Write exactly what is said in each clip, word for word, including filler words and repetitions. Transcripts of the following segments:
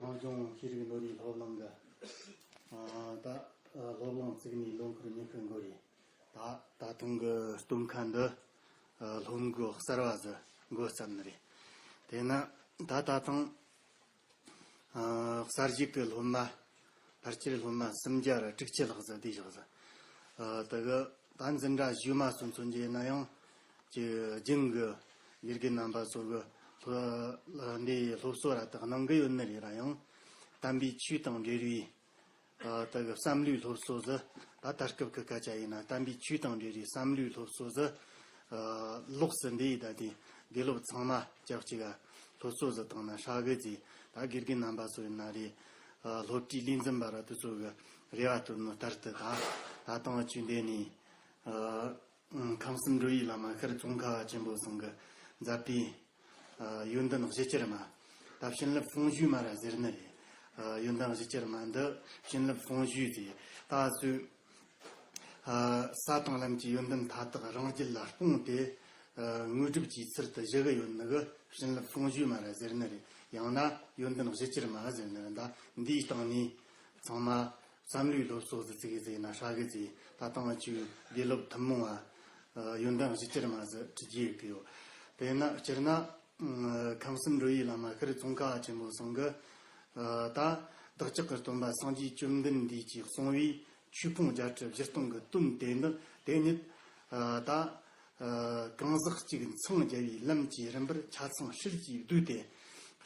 རང་སྐྱོང་ཤེས་རིག་ནོར་བུའི་སློབ་གླིང་གི། ཨ། ད་ཨ་སློབ་གླིང་བཙུགས་ནས་ལོ་འཁོར་ཉི་ཤུ་འགོར་རེད། ད་ད་ཐེངས་གི་སྟོན་ཁ་འདི། ཨ། སློབ་འགོ་གསར་བ་ཟིག་འགོ་བརྩམས་ནི་རེད། དེས་ན་ད་ད་ཐེངས། ཨ། གསར་ཞུགས་ཀྱི་སློབ་མ། ཕལ་ཆེར་སློབ་མ་སུམ་བརྒྱ་ར་དྲུག་ཅུ་ལྷག་ཙམ་བསྡུས་བཞག་ཟིག་ཨ། དེ་གི་ད་འཛིན་གྲྭ་བཞི་མ་སོ་མཚོན་རྒྱུ་ཡིན་ན་ཡང་། ཀྱི་རྒྱུན་གི་དགེ་རྒན་རྣམ་པ་ཚོ་གི་སློབ། འདི་སློབ་གསོ་ར་དག་གནང་གི་ཡོད་ནི་རེད་ར། ཡང་དམ་པའི་ཆོས་དང་འབྲེལ་བའི། ཨ། དེ་གི་བསམ་བློའི་སློབ་གསོ་ཟིག་ད་ད་སྐབས་ཀྱི་སྐད་ཆ་ཡིན་ན་དམ་པའི་ཆོས་དང་འབྲེལ་བའི་བསམ་བློའི་སློབ་གསོ་ཟིག་ཨ། ལོགས་སུ་འདི་ཡི་ད་དེ་དགེ་སློབ་ཚང་མ་ཅག་ཅིག་ག་སློབ་གསོ་ཟིག་བཏང་ན་ཧྲ་གི་ཟེ། ད་དགེ་རྒན་རྣམ་པ་ཚོ་ཡིན་ན་རེད། ཨ། སློབ་གྲྭའི་ལས་འཛིན་པ་ར་དེ་ཚོ་གི་རེ་བ་བཏོན་ནོ་ལྟར་དུ། ད་ད་ཐེངས་ཆོས་འདི་ནས། ཨ། ཁམས་གསུམ་འགྲོ་བའི་བླ་མ་ཤར་ཙོང་ཁ་པ་ཆེན་པོ་ཚང་གི་མཛད་པའི། ཨ། ཡོན་ཏན་བཞི་ཅུ་ར་མ། ད་བྱིན་རླབས་ཧྥུང་ཞུས་མ་ར་ཟེར་ནི་རེད། ཨ། ཡོན་ཏན་བཞི་ཅུ་ར་མ་འདི་བྱིན་རླབས་ཧྥུང་ཞུས་ཟེར། ད་སུ། ཨ། ས་དང་ལམ་གྱི་ཡོན་ཏན་མཐའ་དག་རང་རྒྱུད་ལ་སྤུངས་ཏེ། ཨ། དངོས་གྲུབ་ཀྱི་ཚུལ་དུ་བཞེས་གི་ཡོད་ནི་གི་བྱིན་རླབས་ཧྥུང་ཞུས་མ་ར་ཟེར་ནི་རེད། ཡང་ན་ཡོན་ཏན་བཞི་ཅུ་ར་མ་ཟེར་ནི་རེད། ད་འདིའི་སྟེང་ནས་ཚང་མ་བསམ་བློའི་སློབ་གསོ་ཟིག་བཙུགས་ཟེར་ན་ཧྲ་གི་ཟེ། ད་ཐེངས་ཆོས་དགེ་སློབ་ཐུན་མོང་བ། ཨ། ཡོན་ཏན་བཞི་ཅུ་ར་མ་ཟིག་ཁྲིད་རྒྱུ་ཡོད་གི་ཡོད། དེས་ན་སྤྱིར་ན། ཨ། ཁམས་གསུམ་འགྲོ་བའི་བླ་མ་ཤར་ཙོང་ཁ་པ་ཆེན་པོ་ཚང་གི། ཨ། ད་བདག་ཅག་གི་སྟོན་པ་སངས་རྒྱས་བཅོམ་ལྡན་འདས་ཀྱིས་གསུངས་པའི་ཆོས་ཕུང་བརྒྱད་ཁྲི་བཞི་སྟོང་གི་དོན་དེ་ནི་དེ་ཉིད། ཨ། ད། ཨ། གང་ཟག་གཅིག་མཚང་རྒྱ་བའི་ལམ་གྱི་རིམ་པར་ཆ་ཚང་སྲིད་ཀྱིས་བསྡུས་ཏེ།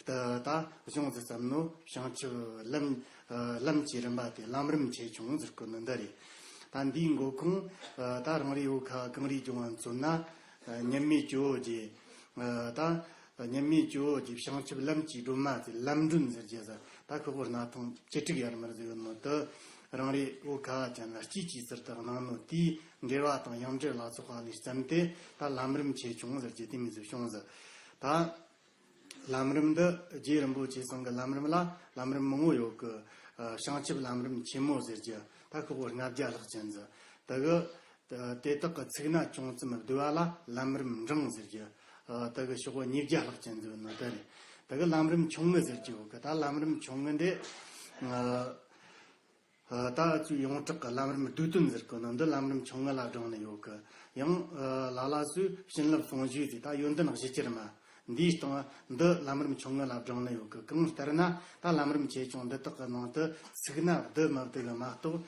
ད་ད་གཞུང་དུ་བརྩམས་ནོ་བྱང་ཆུབ་ལམ། ཨ། ལམ་གྱི་རིམ་པ་དེ་ལམ་རིམ་ཆེ་ཆུང་ཟེར་གོ་ནི་འདི་རེད། ད་འདིའི་འགོ་ཁུངས། ཨ། ད་རང་རེའི་བོད་ཁ་གངས་རིའི་ལྗོངས་བ་མཚོན་ན། ཨ། མཉམ་མེད་ཇོ་བོ་རྗེ། ཨ། ད་མཉམ་མེད་ཇོ་བོ་རྗེ་བྱང་ཆུབ་ལམ་གྱི་སྒྲོན་མ་ཟེར་ལམ་སྒྲོན་ཟེར་རྒྱུ་ཟིག་ད་ཁོ་བོ་སྣ་ཐང་བཅུ་དྲུག་ཡར་མར་ཟེར་ཡོད་ནོ་དེ། རང་རེ་བོད་ཁ་བ་ཅན་ལ་སྐྱེས་ཀྱི་ཟུར་དུ་གནང་ནོ་དེའི་འགྲེལ་བ་དང་ཡང་འགྲེལ་ལ་སོགས་པ་ལས་བརྩམས་ཏེ། ད་ལམ་རིམ་ཆེ་ཆུང་ཟེར་རྒྱུ་དེ་མོ་ཟིག་བྱུང་ཟིག་ད་ལམ་རིམ་འདི་རྗེ་རིན་པོ་ཆེ་ཚང་གི་ལམ་རིམ་ལ་ལམ་རིམ་མང་བོ་ཡོད་གི། ཨ། བྱང་ཆུབ་ལམ་རིམ་ཆེན་མོ་ཟེར་རྒྱུ་ད་ཁོ་བོ་ལྔ་བརྒྱ་ལྷག་ཅན་ཟིག་དེ་གི། དེ་དག་གི་ཚིག་སྣ་ཅུང་ཙམ་བསྡུ་བ་ལ་ལམ་རིམ་འབྲིང་ཟེར་རྒྱུ། ཨ། དེ་གི་ཤོག་བུ་ཉིས་བརྒྱ་ལྷག་ཅན་ཟིག་ནོ་དེ་རེད། དེ་གི་ལམ་རིམ་ཆུང་ངུ་ཟེར་རྒྱུ་ཡོད་གི། ད་ལམ་རིམ་ཆུང་ངུ་འདི། ཨ། ཨ། ད་ཚུར་ཡོངས་གྲགས་ཀྱི་ལམ་རིམ་བསྡུས་དོན་ཟེར་གོ་ནོ་འདི་ལམ་རིམ་ཆུང་ངུ་ལ་བགྲངས་ནས་ཡོད་གི། ཡང་། ཨ། ལ་ལ་སུ་བྱིན་རླབས་ཧྥུང་ཞུས་ཏེ་ད་ཡོན་ཏན་བཞི་ཅུ་ར་མ། འདིའི་སྟེང་འདི་ལམ་རིམ་ཆུང་ངུ་ལ་བགྲངས་ནས་ཡོད་གི། གང་ལྟར་ན་ད་ལམ་རིམ་ཆེ་ཆུང་འདི་དག་གི་ནང་དུ་ཚིག་སྣ་བསྡུ་མི་བསྡུ་གི་མ་གཏོགས།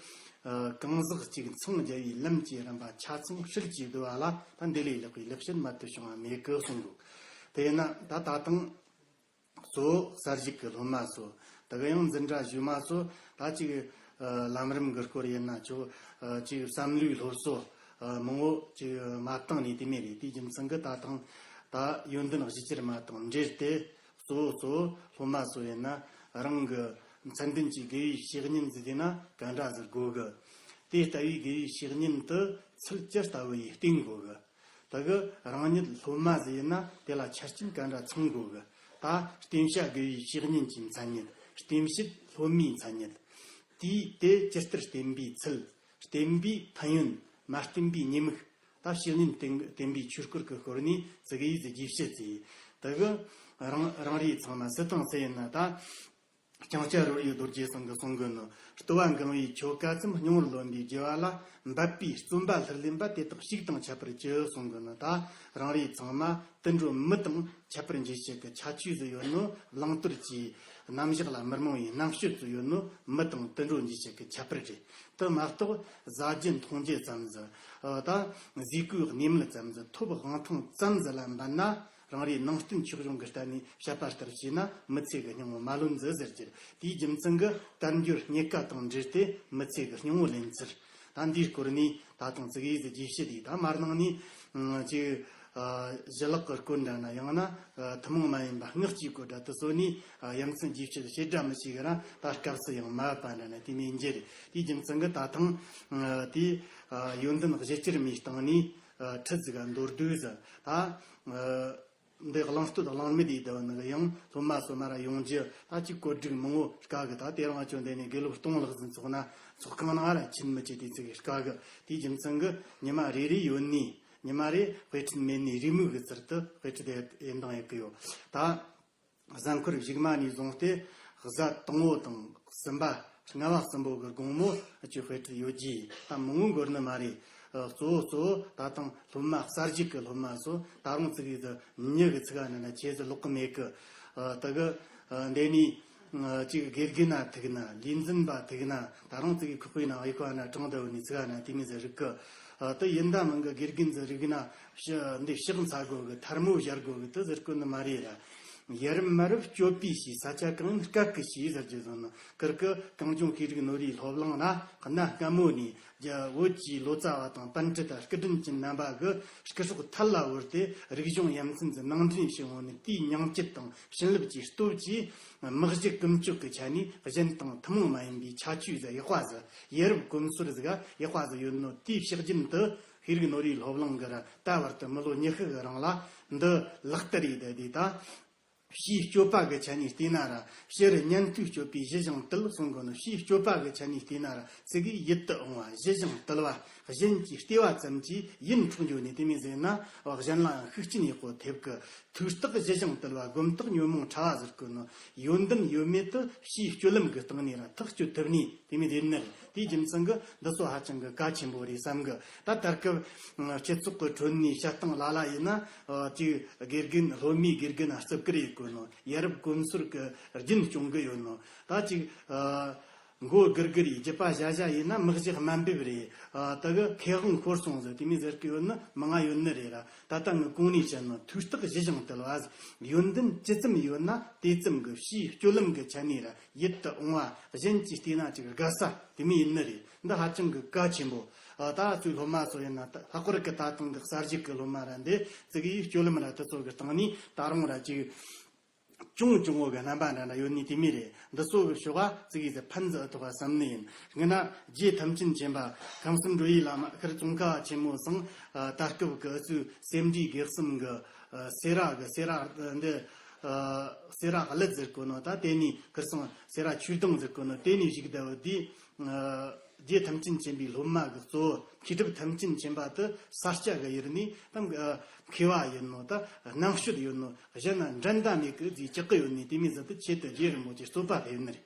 ཨ། གང་ཟག་གཅིག་མཚང་རྒྱ་བའི་ལམ་གྱི་རིམ་པ་ཆ་ཚང་སྲིད་ཀྱིས་བསྡུ་བ་ལ་ད་འདི་ལས་ལེགས་པའི་ལེགས་བཤད་མ་དུ་བྱུང་བ་མེད་གི་གསུང་གོ། དེས་ན་ད་ད་དང་། གཙོ་བོ་གསར་ཞུགས་ཀྱི་སློབ་མ་ཚོ། དེ་གི་ཡང་འཛིན་གྲྭ་བཞི་མ་ཚོ་ད་ཅིག་ཨ། ལམ་རིམ་གྱི་སྐོར་ཡིན་ན་ཆོག་ཨ། ཅིག་བསམ་བློའི་སློབ་གསོ། ཨ། མང་བོ་ཅིག་མ་བཏང་ནས་དེ་མོ་རེད། དེའི་རྒྱུ་མཚན་གྱིས་ད་ཐེངས་ད་ཡོན་ཏན་བཞི་ཅུ་ར་མ་དང་འབྲེལ་ཏེ། གཙོ་བོ་གཙོ་བོ་སློབ་མ་ཚོ་ཡིན་ན་རང་གི་མཚན་ལྡན་གྱི་དགེ་བའི་བཤེས་གཉེན་ཟིག་དེ་ན་ག་འདྲ་ཟིག་དགོས་གི། དེ་ལྟ་བུའི་དགེ་བའི་བཤེས་གཉེན་དུ་ཚུལ་ཇི་ལྟ་བུ་ཡིས་བསྟེན་དགོས་གི། དེ་གི་རང་ཉིད་སློབ་མ་ཟིག་ཡིན་ན་དེ་ལ་ཆ་རྐྱེན་ག་འདྲ་ཚང་དགོས་གི། ད་བསྟེན་བྱ་དགེ་བའི་བཤེས་གཉེན་གྱི་མཚན་ཉིད། བསྟེན་བྱེད་སློབ་མའི་མཚན་ཉིད། དེས་དེ་ཇི་ལྟར་བསྟེན་པའི་ཚུལ། བསྟེན་པའི་ཕན་ཡོན། མ་བསྟེན་པའི་ཉེས་དམིགས། ད་བཤེས་གཉེན་བསྟེན་བསྟེན་པའི་ཆོས་སྐོར་གྱི་སྐོར་ནས་ཙི་གེ་ཡིས་རྒྱས་བཤད་མཛད། དེ་གི་རང་རང་རེ་ཚང་མ་སུ་དང་སུ་ཡིན་ན་ད། ལྕང་སྐྱ་རོལ་བའི་རྡོ་རྗེ་ཚང་གིས་གསུང་གི་ནོ། ལྟོ་བ་འགེངས་པའི་ཆོ་ག་ཙམ་སྙིང་པོར་ལོན་པའི་དགེ་བ་ལ། འབད་པས་བརྩོན་པ་ལྷུར་ལེན་པ་དེ་དག་ཞིག་དང་ཁྱད་པར་གྱི་གསུང་གི་ནོ། ད་རང་རེ་ཚང་མ་དུད་འགྲོ་མི་དང་ཁྱད་པར་འབྱེད་བྱེད་ཀྱི་ཁྱད་ཆོས་ཟིག་ཡོད་ནོ། བླང་དོར་གྱི་རྣམ་གཞག་ལ་མི་རྨོངས་པའི་རྣམ་དཔྱོད་ཚོ་ཡོད་ནོ། མི་དང་དུད་འགྲོ་འབྱེད་བྱེད་ཀྱི་ཁྱད་པར་རེད། དེ་མ་གཏོགས་ཟ་རྒྱུ་འཐུང་རྒྱུ་ཙམ་ཟིག་ད་གཟས་གོས་གནས་མལ་ཙམ་ཟིག་ཐོབ་དབང་ཐང་ཙམ་ཟིག་ལ་འབད་ན། རང་རེའི་ནང་བསྟན་ཆོས་གཞུང་གི་ལྟ་ནས་བཤད་པ་ལྟར་བྱས་ན་མི་ཚེ་གི་སྙིང་པོ་མ་ལོན་ཟིག་ཟེར་རྒྱུ། དེའི་རྒྱུ་མཚན་གྱིས་དལ་འབྱོར་རྙེད་དཀའ་དང་འབྲེལ་ཏེ་མི་ཚེ་གི་སྙིང་པོ་ལེན་ཚུལ། ད་འདིའི་སྐོར་ནས་ད་དུང་ཙི་གེ་ཡིས་རྒྱས་བཤད་དེ་ད་མར་ནང་ནས་ཅིག་ཨ། ཞི་ལྷག་གི་སྐོར་འདྲ་ན་ཡང་ན་ཨ། ཐུན་མོང་མ་ཡིན་པ་སྔགས་ཀྱི་སྐོར་འདྲ་དེ་ཚོ་ནས་ཨ། ཡ་མཚན་རྒྱས་བཤད་བྱེད་འདྲ་མི་བྱེད་གི་ར། ད་སྐབས་སུ་ཡང་མ་བབ་པ་འདྲ་ན་དེ་མོ་ཡིན་རྒྱུ་རེད། དེའི་རྒྱུ་མཚན་གྱིས་ད་ཐེངས་ཨ། དེ་ཨ། ཡོན་ཏན་བཞི་ཅུ་ར་མའི་སྟེང་ནས་ཨ། ཁྲིད་ཟིག་ག་མདོར་བསྡུས་ཟིག་ད་ཨ། འདི་གླེང་སྟོད་གླེང་མེད་དེ་བསྡད་ནི་གི་ཡང་སློབ་མ་སོ་མ་ར་ཡོང་རྒྱུ་ད་ཅིག་བཀོད་སྒྲིག་མང་བོ་དཀའ་གི། ད་དེ་རང་ཅོ་འདི་ནས་དགེ་སློབ་སྟོང་ལྷག་ཙམ་ཚོགས་ན་ཚོགས་ཁང་ནང་ར་ཕྱིན་མི་བྱེད་དེ་ཚིག་གི་དཀའ་གི། དེའི་རྒྱུ་མཚན་གྱིས་ཉི་མ་རེ་རེ་ཡོད་ནི་ཉི་མ་རེ་དཔེ་ཁྲིད་མེད་ནི་རེའུ་མིག་གི་ཚུལ་དུ་དཔེ་ཁྲིད་དེ་ཡིན་དང་ཡོད་གི་ཡོད། ད་གཟའ་འཁོར་གཞུག་མ་ནས་བཟུང་སྟེ་ གཟའ་དང་པོ་དང་གསུམ་པ། ལྔ་བ་གསུམ་པོ་གི་དགོང་མོ་ཅིག་དཔེ་ཁྲིད་ཡོད་རྒྱུ་ད་མང་པོ་འགོར་ནི་མ་རེད། ཨ། གཙོ་བོ་གཙོ་བོ་ད་དང་སློབ་མ་གསར་ཞུགས་ཀྱི་སློབ་མ་ཚོ་ད་རུང་ཙི་གེ་ཟིག་མྱི་གི་ཚིག་ག་ན་ན་ཆེ་ཟིག་ལོག་གི་མེད་གི། ཨ། ད་གི། ཨ། འདི་ནས། ཨ། ཅིག་དགེ་རྒན་ན་ཐུག་ན་ལས་འཛིན་པ་ཐུག་ན་ད་རུང་ཙི་གེ་ཁོག་པའི་ནང་ཨེ་ཁོ་ན་དྲང་བདེ་བོ་ནས་ཚིག་ག་ན་དེ་མོ་ཟིག་རིག་གི། ཨ། ད་ཡིན་ད་མིན་གི་དགེ་རྒན་ཟིག་རིག་ན་ཕྱི་འདི་ཕྱག་འཚལ་དགོས་གི། ཐལ་མོ་སྦྱར་དགོས་གི། དེ་ཟེར་གོ་ནི་མ་རེད་ར། ཡ་རབས་མ་རབས་སྤྱོད་པའི་ཕྱིར། ས་ཆ་གང་ཡིན་སྐད་ཀྱི་ཕྱིར་ཟེར་རྒྱུ་བཟོ་ནི། ཁིར་གི་གངས་ལྗོངས་ཤེས་རིག་ནོར་བུའི་སློབ་གླིང་ན་གནའ་སྔ་མོ་ནས་རྒྱ་བོད་ཀྱི་ལོ་ཙཱ་བ་དང་པཎ་ཌི་ཏ་སྐུ་མགྲོན་ཅན་རྣམ་པ་གི་སྐུ་སྲོག་ཐལ་ལ་བོར་ཏེ། རིག་གཞུང་ཡ་མཚན་ཟིག་ནང་འདྲེན་བྱེད་འོང་ནས། དེའི་མྱང་སྐྱེད་དང་བྱིན་རླབས་ཀྱི་སྟོབས་ཀྱིས་མི་གཞི་ཀུན་སྤྱོད་ཀྱི་ཆ་ནས་གཞན་དང་ཐུན་མོང་མ་ཡིན་པའི་ཁྱད་ཆོས་ཟིག་ཡག་པ་ཟིག་ཡ་རབས་གོམས་སྲོལ་ཟིག་ཡག་པ་ཟིག་ཡོད་ནོ། དེའི་ཕྱག་རྒྱུན་དུ་ཤེས་རིག་ནོར་བུའི་སློབ་གླིང་གི་ར་ད་བར་དུ་མི་ལོ་ཉི་ཤུ་གི་རིང་ལ་འདི་ལག་བསྟར་ཡེད་བསྡད་དེ། ད་ཕྱིའི་སྤྱོད་པ་གི་ཆ་ནས་བལྟས་ན་ར། ཕྱི་རུ་ཉན་ཐོས་སྤྱོད་པས་གཞི་བཞིན་དུལ་གསུང་གོ་ནོ། ཕྱིའི་སྤྱོད་པ་གི་ཆ་ནས་བལྟས་ན་ར། ཙི་གེ་ཡིད་དུ་འོང་བ། གཞི་བཞིན་དུལ་བ། གཞན་གྱི་བལྟས་པ་ཙམ་གྱིས་ཡིད་འཕྲོག་འགྱོ་ནས་དེ་མོ་ཟིག་ན་གཞན་ལའང་ཤུགས་རྐྱེན་ཡག་པོ་ཐེབས་གི། ཐོས་རྟགས་གཞི་བཞིན་དུལ་བ། སྒོམ་རྟགས་ཉོན་མོངས་ཕྲ་བ་ཟེར་གོ་ནོ། ཡོན་ཏན་ཡོད་མེད་དེ་ཕྱིའི་སྤྱོད་ལམ་གྱི་སྟེང་ནས་ར་ཐག་གཅོད་ཐུབ་ནི་དེ་མོ་ཡིན་ནི་རེད། དེའི་རྒྱུ་མཚན་གྱིས་འདི་ཚོ་ཧ་ཅང་གི་གལ་ཆེན་པོ་རེད་བསམ་གི། ད་ད་སྐབས་སྤྱི་ཚོགས་ཀྱི་ཁྲོད་ནས་བཤད་སྟངས་ལ་ལ་ཡིན་ན། ཨ། ཅིག་དགེ་རྒན། སློབ་མའི་དགེ་རྒན་རྩིབ་ཀི་རེད་གོ་ནོ། ཡ་རབས་གོམས་སྲོལ་གྱི་རྒྱུན་སྐྱོང་གི་ཡོད་ནོ། ད་ཅིག་ཨ། མགོ་སྒུར་སྒུར་རེད། རྒྱུད་པ་བཞག་བཞག་ཡིན་ན་མི་གཞི་དམའ་འབེབས་རེད། ཨ། ད་གི་ཁེ་དབང་ཤོར་སོང་ཟིག་དེ་མོ་ཟེར་གི་ཡོད་ནི་མང་ང་ཡོད་ནི་རེད་ར། ད་ལྟ་ངས་གོང་ནས་བཤད་ནོ། ཐོས་རྟགས་གཞི་བཞིན་དུལ་བ། ཡོན་ཏན་ཇི་ཙམ་ཡོད་ན་དེ་ཙམ་གྱིས་ཕྱིའི་སྤྱོད་ལམ་གྱི་ཆ་ནས་ར་ཡིད་དུ་འོང་བ། གཞན་གྱིས་བལྟས་ན་ཅིག་དགའ་ས་དེ་མོ་ཡིན་ནི་རེད། འདི་ཧ་ཅང་གི་གལ་ཆེན་པོ། ཨ། ད་ཚོའི་སློབ་མ་ཚོ་ཡིན་ན། ད་ལྷག་པར་གྱི་ད་ཐེངས་གི་གསར་ཞུགས་ཀྱི་སློབ་མ་ར་འདི་ཙི་གེ་སྤྱོད་ལམ་ར་དེ་ཚོ་གི་སྟེང་ནས་ད་རུང་ར་ཅིག་ཅུང་ཅུང་བོ་གི་རྣམ་པ་འདྲ་འདྲ་ཡོད་ནི་དེ་མོ་རེད། འདི་ཚོ་གི་ཕྱོགས་ཀ་ཙི་གེ་ཟིག་ཕན་ཟིག་ཐོགས་པ་བསམ་ནི་ཡིན། སྔོན་ན་རྗེ་ཐམས་ཅད་མཁྱེན་པ་ཁམས་གསུམ་འགྲོ་བའི་བླ་མ་ཤར་ཙོང་ཁ་པ་ཆེན་མོ་ཚང་། ཨ། ད་སྐབས་ཀྱི་ཨུ་ཚོའི་སེ་འབྲས་དགེ་གསུམ་གྱི། ཨ། སེ་ར་གི་སེ་ར་འདི། ཨ། སེ་ར་གླུད་ཟེར་གོ་ནོ། ད་དེ་ནས་ཁིར་སང་སེ་ར་ཆོས་སྡིངས་ཟེར་གོ་ནོ། དེ་ནས་བཞུགས་བསྡད་པ་དེ། ཨ། རྗེ་ཐམས་ཅད་མཁྱེན་པའི་སློབ་མ་གི་གཙོ་བོ་མཁས་གྲུབ་ཐམས་ཅད་མཁྱེན་པ་དེ་ས་སྐྱ་གི་ཡུལ་ནས་དང་། ཨ། མཁས་པ་ཡིན་ནོ། ད་རྣམ་དཔྱོད་ཡོད་ནོ། གཞན་ན་འགྲན་ཟླ་མེད་གི་ཟེ་ཅག་གི་ཡོད་ནི་དེ་མོ་ཟིག་དེ་ཆེད་དུ་རྗེ་རིན་པོ་ཆེ་རྩོད་པ་ཕེབས་ནི་རེད།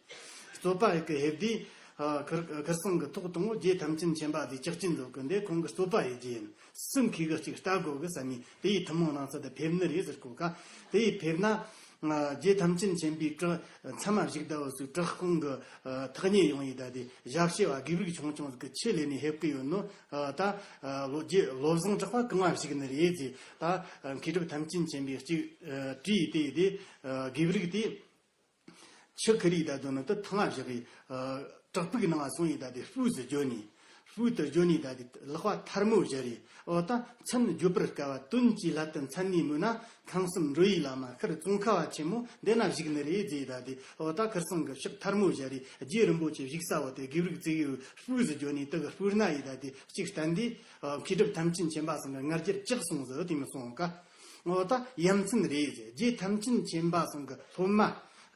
རྩོད་པ་ཡེད་གི་ཕེབས་དུས། ཨ། ཁིར་ཁིར་སང་གི་ཐོག་དང་པོ་རྗེ་ཐམས་ཅད་མཁྱེན་པ་ཟེ་ཅག་ཅན་ཚོ་གི་འདི་ཁོང་གི་རྩོད་པ་ཡེད་རྒྱུ་ཡིན། སུ་མཁས་གི་ཅིག་ལྟ་དགོས་གི་བསམ་ནས་དེ་ཡི་ཐུན་མོང་ནང་ཚུད་དུ་ཕེབས་ནི་རེད་ཟེར་གོ་ཀ། དེ་ཡི་ཕེབས་ན། ཨ། རྗེ་ཐམས་ཅད་མཁྱེན་པའི་བྲག་མཚམས་མ་བཞུགས་བསྡད་པ་ཚོའི་བྲག་དཔུང་གི། ཨ། ཐག་ཉེ་ཡོང་ཡི། ད་དེ་ཞབས་ཕྱི་བ་དགེ་ཕྲུག་ཆུང་ཆུང་ཟིག་གི་ཆེད་ལས་ནས་ཕེབས་གི་ཡོད་ནོ། ཨ། ད། ཨ། བློ་རྗེ་བློ་བཟང་གྲགས་པ་གང་བ་བཞུགས་ནི་རེད་ཟེ། ད། ཨ། མཁས་གྲུབ་ཐམས་ཅད་མཁྱེན་པའི་ཅིག་ཨ། བྲིས་ཏེ་དེ། ཨ། དགེ་ཕྲུག་དེ། ཆུ་ཁུར་ཡི་ད་དོ་ནི་དེ་ཐང་ང་བཞག་གི། ཨ། བྲག་ཕུག་ནང་སོང་ཡི། ད་དེ་སྤུས་སུ་བརྗོད་ནས། སྤུས་དུ་བརྗོད་ནས་ད་དེ་ལག་པ་ཐལ་མོ་སྦྱར་རེ། འོ། ད་མཚན་བརྗོད་པར་དཀའ་བ་དོན་གྱིས་བསླད་དུ་མཚན་ནས་མོས་ན། ཁམས་གསུམ་འགྲོ་བའི་བླ་མ་ཤར་ཙོང་ཁ་པ་ཆེན་མོ་འདི་ན་བཞུགས་ནི་རེད་ཟེ། ད་དེ། འོ། ད་ཁིར་སང་གི་ཕྱག་ཐལ་མོ་སྦྱར་རེ། རྗེ་རིན་པོ་ཆེ་བཞུགས་ས་བོ་དེ་དགེ་ཕྲུག་ཙི་གེ་སྤུས་སུ་བརྗོད་ནས་དེ་གི་སྤུས་ན་ཡི། ད་དེ་ཅིག་བསྟན་དུས། ཨ། མཁས་གྲུབ་ཐམས་ཅད་མཁྱེན་པ་ཚང་གི་ང་རྒྱལ་ཆག་སོང་ཟིག་དེ་མོ་སོང་ཀ། འོ། ད་ཡ་མཚན་རེད་ཟེ། རྗེ་ཐམས་ཅད་མཁྱེན་པ་ཚང་གི་སློབ་མ།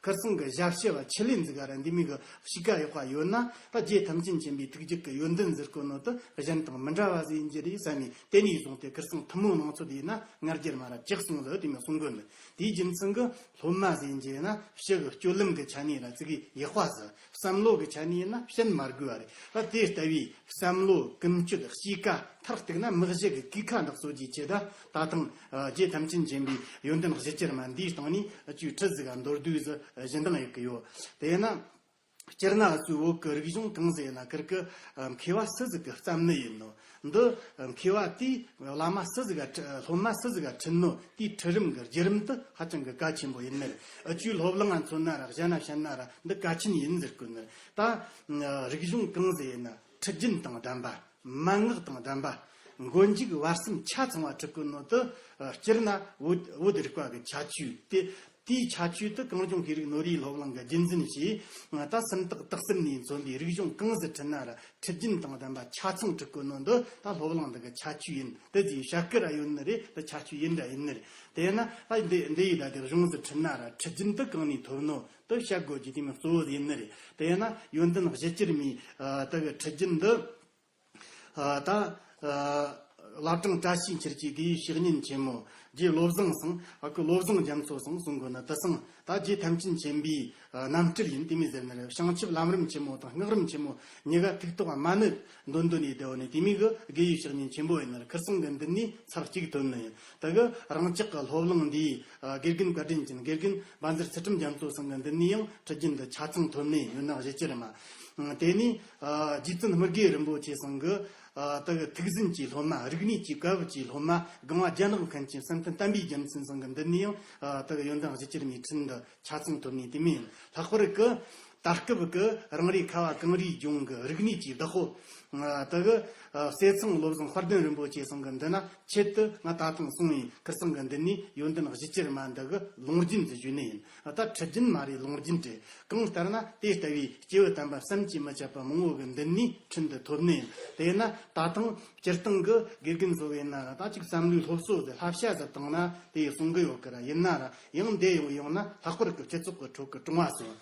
ཁིར་སང་གི་ཞབས་ཕྱི་བ་ཆི་ལེན་ཟིག་ག་ར་འདི་མོ་གི་གཤིས་ཀ་ཡག་པ་ཡོད་ན། ད་རྗེ་ཐམས་ཅད་མཁྱེན་པའི་ཐུགས་རྒྱུད་ཀྱི་ཡོན་ཏན་ཟེར་གོ་ནོ་དེ་གཞན་དང་མི་འདྲ་བ་ཟིག་ཡིན་རྒྱུ་རེད་བསམ་ནས། དེ་ནས་བཟུང་སྟེ་ཁིར་སང་ཐུན་མོང་ནང་ཚུད་ཡིན་ན་ང་རྒྱལ་མ་ར་ཆག་སོང་ཟིག་དེ་མོ་གསུང་གོ་ནི། དེའི་རྒྱུ་མཚན་གྱིས་སློབ་མ་ཟེར་རྒྱུ་ཡིན་ན་ཕྱི་གི་སྤྱོད་ལམ་གྱི་ཆ་ནས་ར་ཙི་གེ་ཡག་པ་ཟིག་བསམ་བློ་གི་ཆ་ནས་ཡིན་ན་བཤད་མ་དགོས་པ་རེད། ད་དེ་ལྟ་བུའི་བསམ་བློ་ཀུན་སྤྱོད་གཤིས་ཀ་མཐར་གཏུགས་ན་མི་གཞི་གི་གོས་ཁ་འདི་གསོ་རྒྱུའི་ཆེད་དུ། ད་ཐེངས། ཨ། རྗེ་ཐམས་ཅད་མཁྱེན་པའི་ཡོན་ཏན་གཞི་གྱུར་མ་འདིའི་སྟེང་ནས་ཅིག་ཁྲིད་ཟིག་ག་མདོར་བསྡུས་ཟིག་བཞེས་སྟངས་ཡག་གི་ཡོད། དེས་ན་སྤྱིར་ན་ཨུ་ཚོའི་བོད་ཀྱི་རིག་གཞུང་གང་ཟིག་ཡིན་ན་ཁིར་གི། ཨ། མཁས་པ་སུ་ཟིག་གིས་བརྩམས་ནི་ཡིན་ནོ། འདི། ཨ། མཁས་པ་དེས་བླ་མ་སུ་ཟིག་ག་ཁྲི། སློབ་མ་སུ་ཟིག་ག་ཁྲིད་ནོ། དེའི་ཁྲིད་རིམ་གྱི་བརྒྱུད་རིམ་དེ་ཧ་ཅང་གི་གལ་ཆེན་པོ་ཡིན་ནི་རེད། ཨུ་ཚོའི་སློབ་གླིང་ང་མཚོན་ན་ར་གཞན་ན་བཤད་ན་ར་འདི་གལ་ཆེན་ཡིན་ཟེར་གོ་ནི་རེད། ད། ཨ། རིག་གཞུང་གང་ཟིག་ཡིན་ན་ཁྲིད་རྒྱུན་དང་ལྡན་པ། མན་ངག་དང་ལྡན་པ། མགོ་མཇུག་བར་གསུམ་ཆ་ཚང་བ་ཁྲིད་གོ་ནོ་དེ། ཨ། སྤྱིར་ན་བོད། བོད་རིག་པ་གི་ཁྱད་ཆོས་དེ། དེའི་ཁྱད་ཆོས་དེ་གངས་ལྗོངས་ཤེས་རིག་ནོར་བུའི་སློབ་གླིང་གིས་རྒྱུན་འཛིན་བྱས། ད་སུམ་རྟགས་དག་གསུམ་ནས་མཚོན་པའི་རིག་གཞུང་གང་ཟིག་ཁྲིད་ན་ར་ཁྲིད་རྒྱུན་དང་ལྡན་པ་ཆ་ཚང་ཁྲིད་གོ་ནོ་འདི་ད་སློབ་གླིང་འདི་གི་ཁྱད་ཆོས་ཡིན། དེ་ཟིག་བཤད་གི་ར་ཡོད་ནི་རེད། དེ་ཁྱད་ཆོས་ཡིན་ར་ཡིན་ནི་རེད། དེ་ཡིན་ན་ད་འདི། འདི་ཡི་ད་དེ་གཞུང་ཟིག་ཁྲིད་ན་ར་ཁྲིད་རྒྱུན་དེ་གང་ནས་ཐོབ་ནོ་དེ་བཤད་དགོས་རྒྱུ་དེ་མོ་གཙོ་བོ་ཡིན་ནི་རེད། དེ་ཡིན་ན་ཡོན་ཏན་གཞི་གྱུར་མའི། ཨ། དེ་གི་ཁྲིད་རྒྱུན་འདི། ཨ། ད། ཨ། བླ་བྲང་བཀྲ་ཤིས་འཁྱིལ་གྱི་དགེ་བའི་བཤེས་གཉེན་ཆེན་མོ་ རྗེ་བློ་བཟང་སང་ཨ་ཁུ་བློ་བཟང་རྒྱ་མཚོ་སང་གསུང་གོ་ནི་དེ་སང་ད་རྗེ་ཐམས་ཅད་མཁྱེན་པའི་རྣམ་སྤྲུལ་ཡིན་དེ་མོ་ཟེར་ནི་རེད། བྱང་ཆུབ་ལམ་རིམ་ཆེན་མོ་དང་སྔགས་རིམ་ཆེན་མོ་གཉིས་ཀ་ཐུགས་ཐོག་མ་ནི་འདོན་འདོན་ནས་བསྡད་ནི་དེ་མོ་གི་དགེ་བའི་བཤེས་གཉེན་ཆེན་པོ་ཡིན་ནི་རེད། ཁིར་སང་གི་མདུན་ནས་ཚར་གཅིག་ཐོན་ནི་ཡིན། དེ་གི་རང་ཅག་གི་སློབ་གླིང་འདིའི་དགེ་རྒན་བཀའ་དྲིན་ཅན་དགེ་རྒན་བཛྲ་ཚུལ་ཁྲིམས་རྒྱ་མཚོ་སང་གི་མདུན་ནས་ཡང་ཁྲིད་རྒྱུན་འདི་ཆ་ཚང་ཐོབ་ནི་ཡོད་ན་གཞི་ཅི་རེད་མ། དེ་ནས་རྗེ་བཙུན་དམུ་དགེ་རིན་པོ་ཆེ་སང་གི་ད་གི་ཐུགས་ཟིན་གྱི་སློབ་མ། རིག་གནས་ཀྱི་བཀའ་བབས་ཀྱི་སློབ་མ། སྒང་བ་རྒྱ་ནག་མཁན་གྱི་བསམ་གཏན་བསྟན་པའི་རྒྱལ་མཚན་སང་གི་མདུན་ནས་ཡང་ད་གི་ཡོན་ཏན་གཞི་ཅི་རེད་མའི་ཁྲིད་འདི་ཆ་ཚང་ཐོབ་ནི་དེ་མིན། ལྷག་པར་གི་ད་སྐབས་གི་རང་རེའི་ཁ་བ་གངས་རིའི་ལྗོངས་གི་རིག་གནས་ཀྱི་བདག་པོ་ད་གི་ཟས་གཙང་བློ་བཟང་དཔལ་ལྡན་རིན་པོ་ཆེ་སང་གི་མདུན་ན་ཆེད་དུ་ང་ད་ཐེངས་སོང་བའི་ཁིར་སང་གི་མདུན་ནས་ཡོན་ཏན་གཞི་ཅི་རེད་མ་འདི་གི་ལུང་རྒྱུན་དུ་ཞུས་ནི་ཡིན། ད་ཁྲིད་རྒྱུན་མ་རེད། ལུང་རྒྱུན་རེད། གང་ལྟར་ན་དེ་ལྟ་བུའི་སྐྱེས་བུ་དམ་པ་བསམ་གྱིས་མི་ཁྱབ་པ་མང་བོ་གི་མདུན་ནས་ཁྲིད་འདི་ཐོབ་ནི་ཡིན། དེས་ན་ད་ཐེངས་སྤྱིར་བཏང་གི་དགེ་རྒན་ཚོ་བས་ན་ད་ཅིག་བསམ་བློའི་སློབ་གསོ་ཟེར་བསླབ་བྱ་ཟེར་བཏང་ན་དེ་གསུང་གི་ཡོད་གི་ར། ཡིན་ན་ར་ཡང་འདི་ཡོང་ཡོང་ན་ལྷག་པར་གི་སྤྱི་ཚོགས་གི་ཁྲོད་གི་གྲོང་བ་སོ།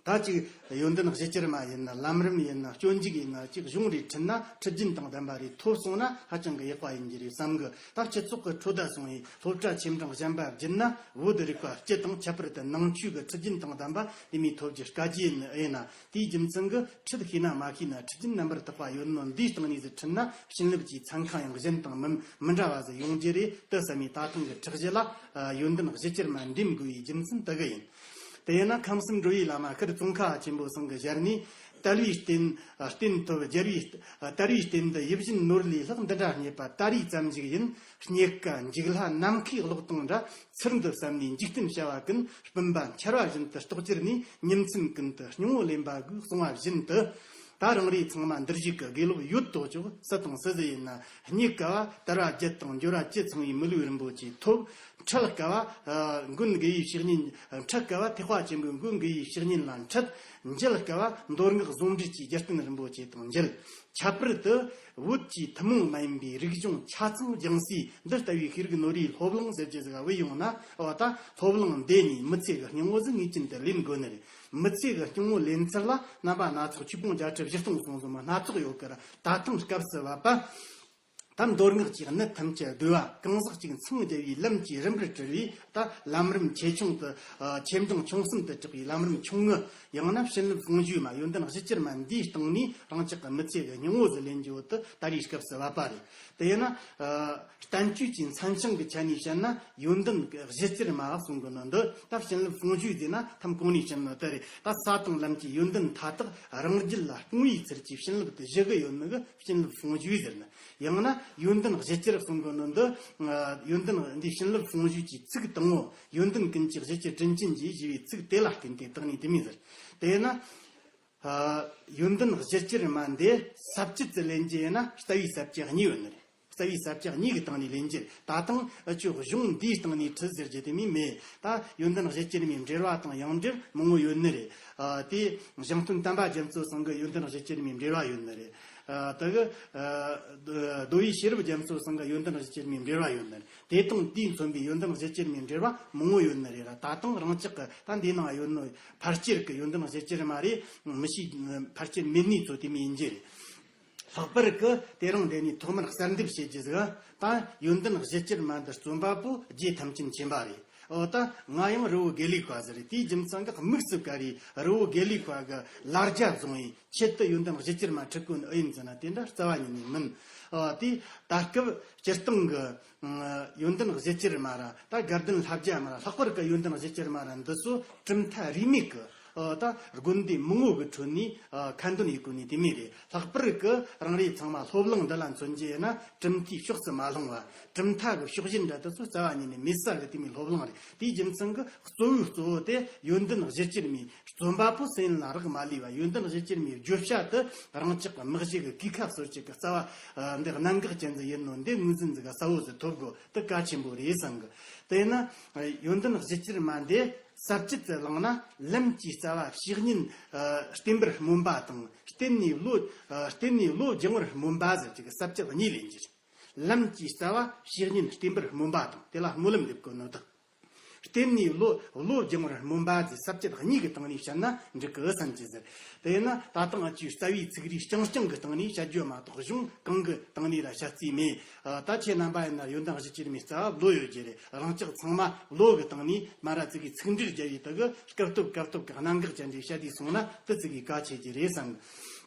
ད་ཅིག་ཡོན་ཏན་གཞི་ཅི་རེད་མ་ཡིན་ན་ལམ་རིམ་ཡིན་ན་སྤྱོད་འཇུག་ཡིན་ན་ཅིག་གཞུང་རེ་ཁྲིད་ན་ཁྲིད་རྒྱུན་དང་ལྡན་པ་རེ་ཐོབ་སོང་ན་ཧ་ཅང་གི་ཡག་པ་ཡིན་གྱི་རེད་བསམ་གི། ད་སྤྱི་ཚོགས་ཀྱི་ཁྲོད་ད་སོང་བའི་སློབ་གྲྭ་ཆེ་འབྲིང་གཞན་པ་བརྒྱུད་ན་བོད་རིག་པ་སྤྱི་དང་ཁྱད་པར་དུ་ནང་ཆོས་ཀྱི་ཁྲིད་རྒྱུན་དང་ལྡན་པ་དེ་མི་ཐོབ་རྒྱུ་དཀའ་རྒྱུ་ཡིན་ཨེ་ན། དེའི་རྒྱུ་མཚན་གྱིས་ཁྲིད་ཤེས་ན་མ་ཤེས་ན་ཁྲིད་རྒྱུན་རྣམ་པར་དག་པ་ཡོད་ནོ་འདིའི་སྟེང་ནས་ཟིག་ཁྲིད་ན་བྱིན་རླབས་ཀྱི་ཚན་ཁ་ཡང་གཞན་དང་མི་མི་འདྲ་བ་ཟིག་ཡོང་རྒྱུ་རེད་དུ་བསམ་མི་ད་ཐེངས་ཀྱི་ཁྲིད་གཞི་ལ་ཡོན་ཏན་གཞི་ཅི་རེད་མ་འདེམས་དགོས་པའི་རྒྱུ་མཚན་དེ་གི་ཡིན། དེ་ཡིན་ན་ཁམས་གསུམ་འགྲོ་བའི་བླ་མ་ཁིར་ཙོང་ཁ་ཆེན་པོ་ཚང་གི་ཞལ་ནས། དལ་བའི་རྟེན་རྟེན་ཐོབ། རྒྱལ་བའི་དལ་བའི་རྟེན་འདི་ཡིད་བཞིན་ནོར་ལས་ལྷག་འདི་འདྲ་རྙེད་པ་ད་རེས་ཙམ་ཞིག་ཡིན། རྙེད་དཀའ་འཇིག་སླ་ནམ་མཁའི་གློག་དང་འདྲ། ཚུལ་འདི་བསམ་ནས་འཇིག་རྟེན་བྱ་བ་ཀུན། སྤུན་པ་འཆར་བ་བཞིན་དུ་རྟོགས་གྱུར་ནས། ཉིན་མཚན་ཀུན་ཏུ་སྙིང་བོ་ལེན་པ་དགོས་གསུང་བ་བཞིན་དུ། ད་རང་རེ་ཚང་མ་འདིར་བཞུགས་ཀྱི་དགེ་སློབ་ཡོད་དོ་ཅོག་སུ་དང་སུ་ཟིག་ཡིན་ན་རྙེད་དཀའ་བ་དལ་བ་བརྒྱད་དང་འབྱོར་བ་བཅུ་ཚང་བའི་མི་ལུས་རིན་པོ་ཆེ་ཐོབ། འཕྲད་དཀའ་བ་མགོན་དགེ་བའི་བཤེས་གཉེན། འཕྲད་དཀའ་བ་ཐེག་པ་ཆེན་པོའི་མགོན་དགེ་བའི་བཤེས་གཉེན་ལ་འཕྲད། མཇལ་དཀའ་བ་མདོ་སྔགས་ཟུང་འབྲེལ་གྱི་རྒྱལ་བསྟན་རིན་པོ་ཆེ་དང་མཇལ། ཁྱད་པར་དུ་བོད་ཀྱི་ཐུན་མོང་མ་ཡིན་པའི་རིག་གཞུང་ཆ་ཚང་སྦྱང་སའི་འདི་ལྟ་བུའི་ཤེས་རིག་ནོར་བུའི་སློབ་གླིང་ཟེར་རྒྱུ་ཟིག་བུད་ཡོང་ན། འོ་ད་སློབ་གླིང་འདི་ནས་མི་ཚེ་གི་སྙིང་བོ་ཟིག་ངེས་ཅན་དུ་ལེན་དགོས་ནི་རེད། མི་ཚེ་གི་སྙིང་བོ་ལེན་ཚུལ་ལ་རྣམ་པ་སྣ་ཚོགས་ཆོས་སྤོང་བརྒྱད་ཁྲི་བཞི་སྟོང་གསུངས་སོང་མ་སྣ་ཚོགས་ཡོད་ཀི་ར། ད་ཐེངས་སྐབས་སུ་བབ་པ། ད་མདོ་སྔགས་ཀྱི་གནད་ཐམས་ཅད་བསྡུས་པ་གང་ཟག་གཅིག་མཚང་རྒྱ་བའི་ལམ་གྱི་རིམ་པར་བྲིལ་བའི་ད་ལམ་རིམ་ཆེ་ཆུང་དུ། ཆེ་འབྲིང་ཆུང་གསུམ་དུ་གྲགས་པའི་ལམ་རིམ་ཆུང་ངུ། ཡང་ན་བྱིན་རླབས་དཔུང་འཇུག་མ་ཡོན་ཏན་གཞི་གྱུར་མ་འདིའི་སྟེང་ནས་རང་ཅག་གི་མི་ཚེ་གི་སྙིང་བོ་ཟིག་ལེན་རྒྱུ་བོ་དེ་ད་རེས་སྐབས་སུ་བབ་པ་རེད། དེ་ཡིན་ན། བསྟན་བཅོས་ཀྱི་མཚན་བྱང་གི་ཆ་ནས་བཤད་ན་ཡོན་ཏན་གཞི་གྱུར་མ་གསུང་གི་ནི་འདི་ད་བྱིན་རླབས་དཔུང་འཇུག་ཟེར་ན་ཐམ་གོང་ནས་བཤད་ནི་དེ་རེད། ད་ས་དང་ལམ་གྱི་ཡོན་ཏན་མཐའ་དག་རང་རྒྱུད་ལ་སྤུངས་པའི་ཚུལ་གྱི་བྱིན་རླབས་དེ་བཞི་གི་ཡོད་ནི་གི་བྱིན་རླབས་དཔུང་འཇུག་ཟེར་ནི། ཡང་ན་ཡོན་ཏན་གཞི་གྱུར་གསུང་གི་ནི་འདི། ཡོན་ཏན་འདི་བྱིན་རླབས་དཔུང་འཇུག་གི་ཚིག་དང་པོ་ཡོན་ཏན་ཀུན་གྱི་གཞི་གྱུར་དྲིན་ཅན་གྱིས་ཞེས་པའི་ཚིག་དེ་ལ་བརྟེན་ཏེ་བཏགས་ནས་དེ་མིན་ཟེར། དེས་ན། ཡོན་ཏན་གཞི་གྱུར་མ་འདི་ས་བཅད་དུ་ལེན་རྒྱུ་ཡིན་ན་རྩ་བའི་ས་བཅད་གཉིས་ཡོད་ནི་རེད། རྩ་བའི་ས་བཅད་གཉིས་ཀྱི་སྟེང་ནས་ལེན་རྒྱུ། ད་ཐེངས་འུ་ཆོས་གཞུང་འདིའི་སྟེང་ནས་ཁྲིད་ཟེར་རྒྱུ་དེ་མིན་མེད། ད་ཡོན་ཏན་གཞི་གྱུར་མའི་འགྲེལ་བ་དང་ཡང་འགྲེལ་མང་བོ་ཡོད་ནི་རེད། དེ་ཞང་སྟོན་བསྟན་པ་རྒྱ་མཚོ་ཚང་གི་ཡོན་ཏན་གཞི་གྱུར་མའི་འགྲེལ་བ་ཡོད་ནི་རེད། ད་གི་མདོ་དབུས་ཤེས་རབ་རྒྱ་མཚོ་ཚང་གི་ཡོན་ཏན་གཞི་གྱུར་མའི་འགྲེལ་བ་ཡོད་ནི་རེད། དེ་དང་དེས་མཚོན་པའི་ཡོན་ཏན་གཞི་གྱུར་མའི་འགྲེལ་བ་མང་བོ་ཡོད་ནི་རེད་ར། ད་ཐེངས་རང་ཅག་གི་ད་འདི་ནང་ཡོད་ནོ་ཕལ་ཆེར་གི་ཡོན་ཏན་གཞི་གྱུར་མ་རེད། མི་ཤེས་ཕལ་ཆེར་མེད་ནི་ཚོ་དེ་མིན་ཡིན་རྒྱུ་རེད། ལྷག་པར་གི་དེ་རིང་འདི་ནས་ཐོག་མར་གསལ་འདེབས་བྱེད་རྒྱུ་ཟིག་ད་ཡོན་ཏན་གཞི་གྱུར་མ་འདི་རྩོམ་པ་པོ་རྗེ་ཐམས་ཅད་མཁྱེན་པ་རེད། འོ་ད་ང་ཡང་རི་བོ་དགེ་ལུགས་པ་ཟིག་རེད། དེའི་རྒྱུ་མཚན་གི་དམིགས་སུ་བཀར་རེ་རི་བོ་དགེ་ལུགས་པ་གི་ལ་རྒྱ་བཟུང་བའི་ཆེད་དུ་ཡོན་ཏན་གཞི་གྱུར་མ་ཁྲིད་གོ་ནི་ཨེ་ཡིན་ཟེར་ན་དེ་འདྲ་རྩ་བ་ཉིད་ནས་མིན། ཨ་དེ་ད་སྐབས་སྤྱིར་བཏང་གི་ཨ་ཡོན་ཏན་གཞི་གྱུར་མ་ར་ད་དགའ་ལྡན་ལྷ་བརྒྱ་མ་ར་ལྷག་པར་གི་ཡོན་ཏན་གཞི་གྱུར་མ་ར་འདི་ཚོ་གྲུབ་མཐའ་རིས་མེད་གི་ཨ་ད་དགོན་སྡེ་མང་བོ་གི་ཁྲོད་ནས་ཨ་ཁ་འདོན་ཡེད་གོ་ནི་དེ་མོ་རེད། ལྷག་པར་གི་རང་རེ་ཚང་མ་སློབ་གླིང་འདི་ལ་མཚོན་རྒྱུ་ཡིན་ན་གྲུབ་མཐའི་ཕྱོགས་སུ་མ་ལྷུང་བ། གྲུབ་མཐའ་གི་ཕྱོགས་ཞེན་འདྲ་དེ་ཚོ་རྩ་བ་ཉིད་ནས་མེད་ས་གི་དེ་མོའི་སློབ་གླིང་རེད། དེའི་རྒྱུ་མཚན་གི་གཙོ་བོའི་གཙོ་བོ་དེ་ཡོན་ཏན་གཞི་གྱུར་མའི་རྩོམ་པ་པོ་སུ་ཡིན་ལ་རག་མ་ལུས་པ། ཡོན་ཏན་གཞི་གྱུར་མའི་བརྗོད་བྱ་དེ་རང་ཅག་གི་དམག་གཞི་གི་གོས་ཁ་སོར་ཅིག་གི་རྩ་བ་འདི་གནད་འགག་ཅན་ཟིག་ཡིན་ནོ་འདི་ངོས་འཛིན་ཟིག་གསལ་བོ་ཟིག་ཐོབ་དགོས་དེ་གལ་ཆེན་པོ་རེད་བསམ་གི། དེས་ན་ཡོན་ཏན་གཞི་གྱུར་མ་འདི་ས་བཅད་དུ་བླངས་ན་ལམ་གྱི་རྩ་བ་བཤེས་གཉེན་བསྟེན་པར་སྨོན་པ་དང་བསྟེན་ནས་བློ་བསྟེན་ནས་བློ་སྦྱང་བར་སྨོན་པ་ཟེར་ཅིག་གི་ས་བཅད་གཉིས་ལེན་རྒྱུ་རེད། ལམ་གྱི་རྩ་བ་བཤེས་གཉེན་བསྟེན་པར་སྨོན་པ་དང་དེ་ལ་སྨོན་ལམ་འདེབས་དགོས་ནོ་དང་། བརྟེན་ནས་བློ་བློ་སྦྱང་བར་སྨོན་པ་ཟེར། ས་བཅད་གཉིས་ཀྱི་སྟེང་ནས་བཤད་ན་འགྲིག་གི་བསམ་གྱི་ཟེར། དེས་ན་ད་དུང་ཨ་ཅུའི་རྩ་བའི་ཚིག་རིས་རྐྱང་རྐྱང་གི་སྟེང་ནས་བཤད་རྒྱུ་མ་གཏོགས་གཞུང་གང་གི་སྟེང་ནས་ལ་བཤད་རྩིས་མེད། ཨ། ད་ཁྱེད་རྣམ་པ་ཡིན་ན་ཡོན་ཏན་གཞི་བཅུ་རིམ་རྩ་བ་བློ་ཡོད་རྒྱུ་རེད། རང་ཅག་ཚང་མ་བློ་གི་སྟེང་ནས་མ་ར་ཙི་གི་ཚིག་འགྲེལ་རྒྱབ་ཡི་དག་གི་སྐབས་ཐོབ་སྐབས་ཐོབ་གི་གནད་འགག་ཅན་རེ་བཤད་དུས་སོང་ན་དེ་ཙི་གི་གལ་ཆེ་རྒྱུ་རེད་བསམ།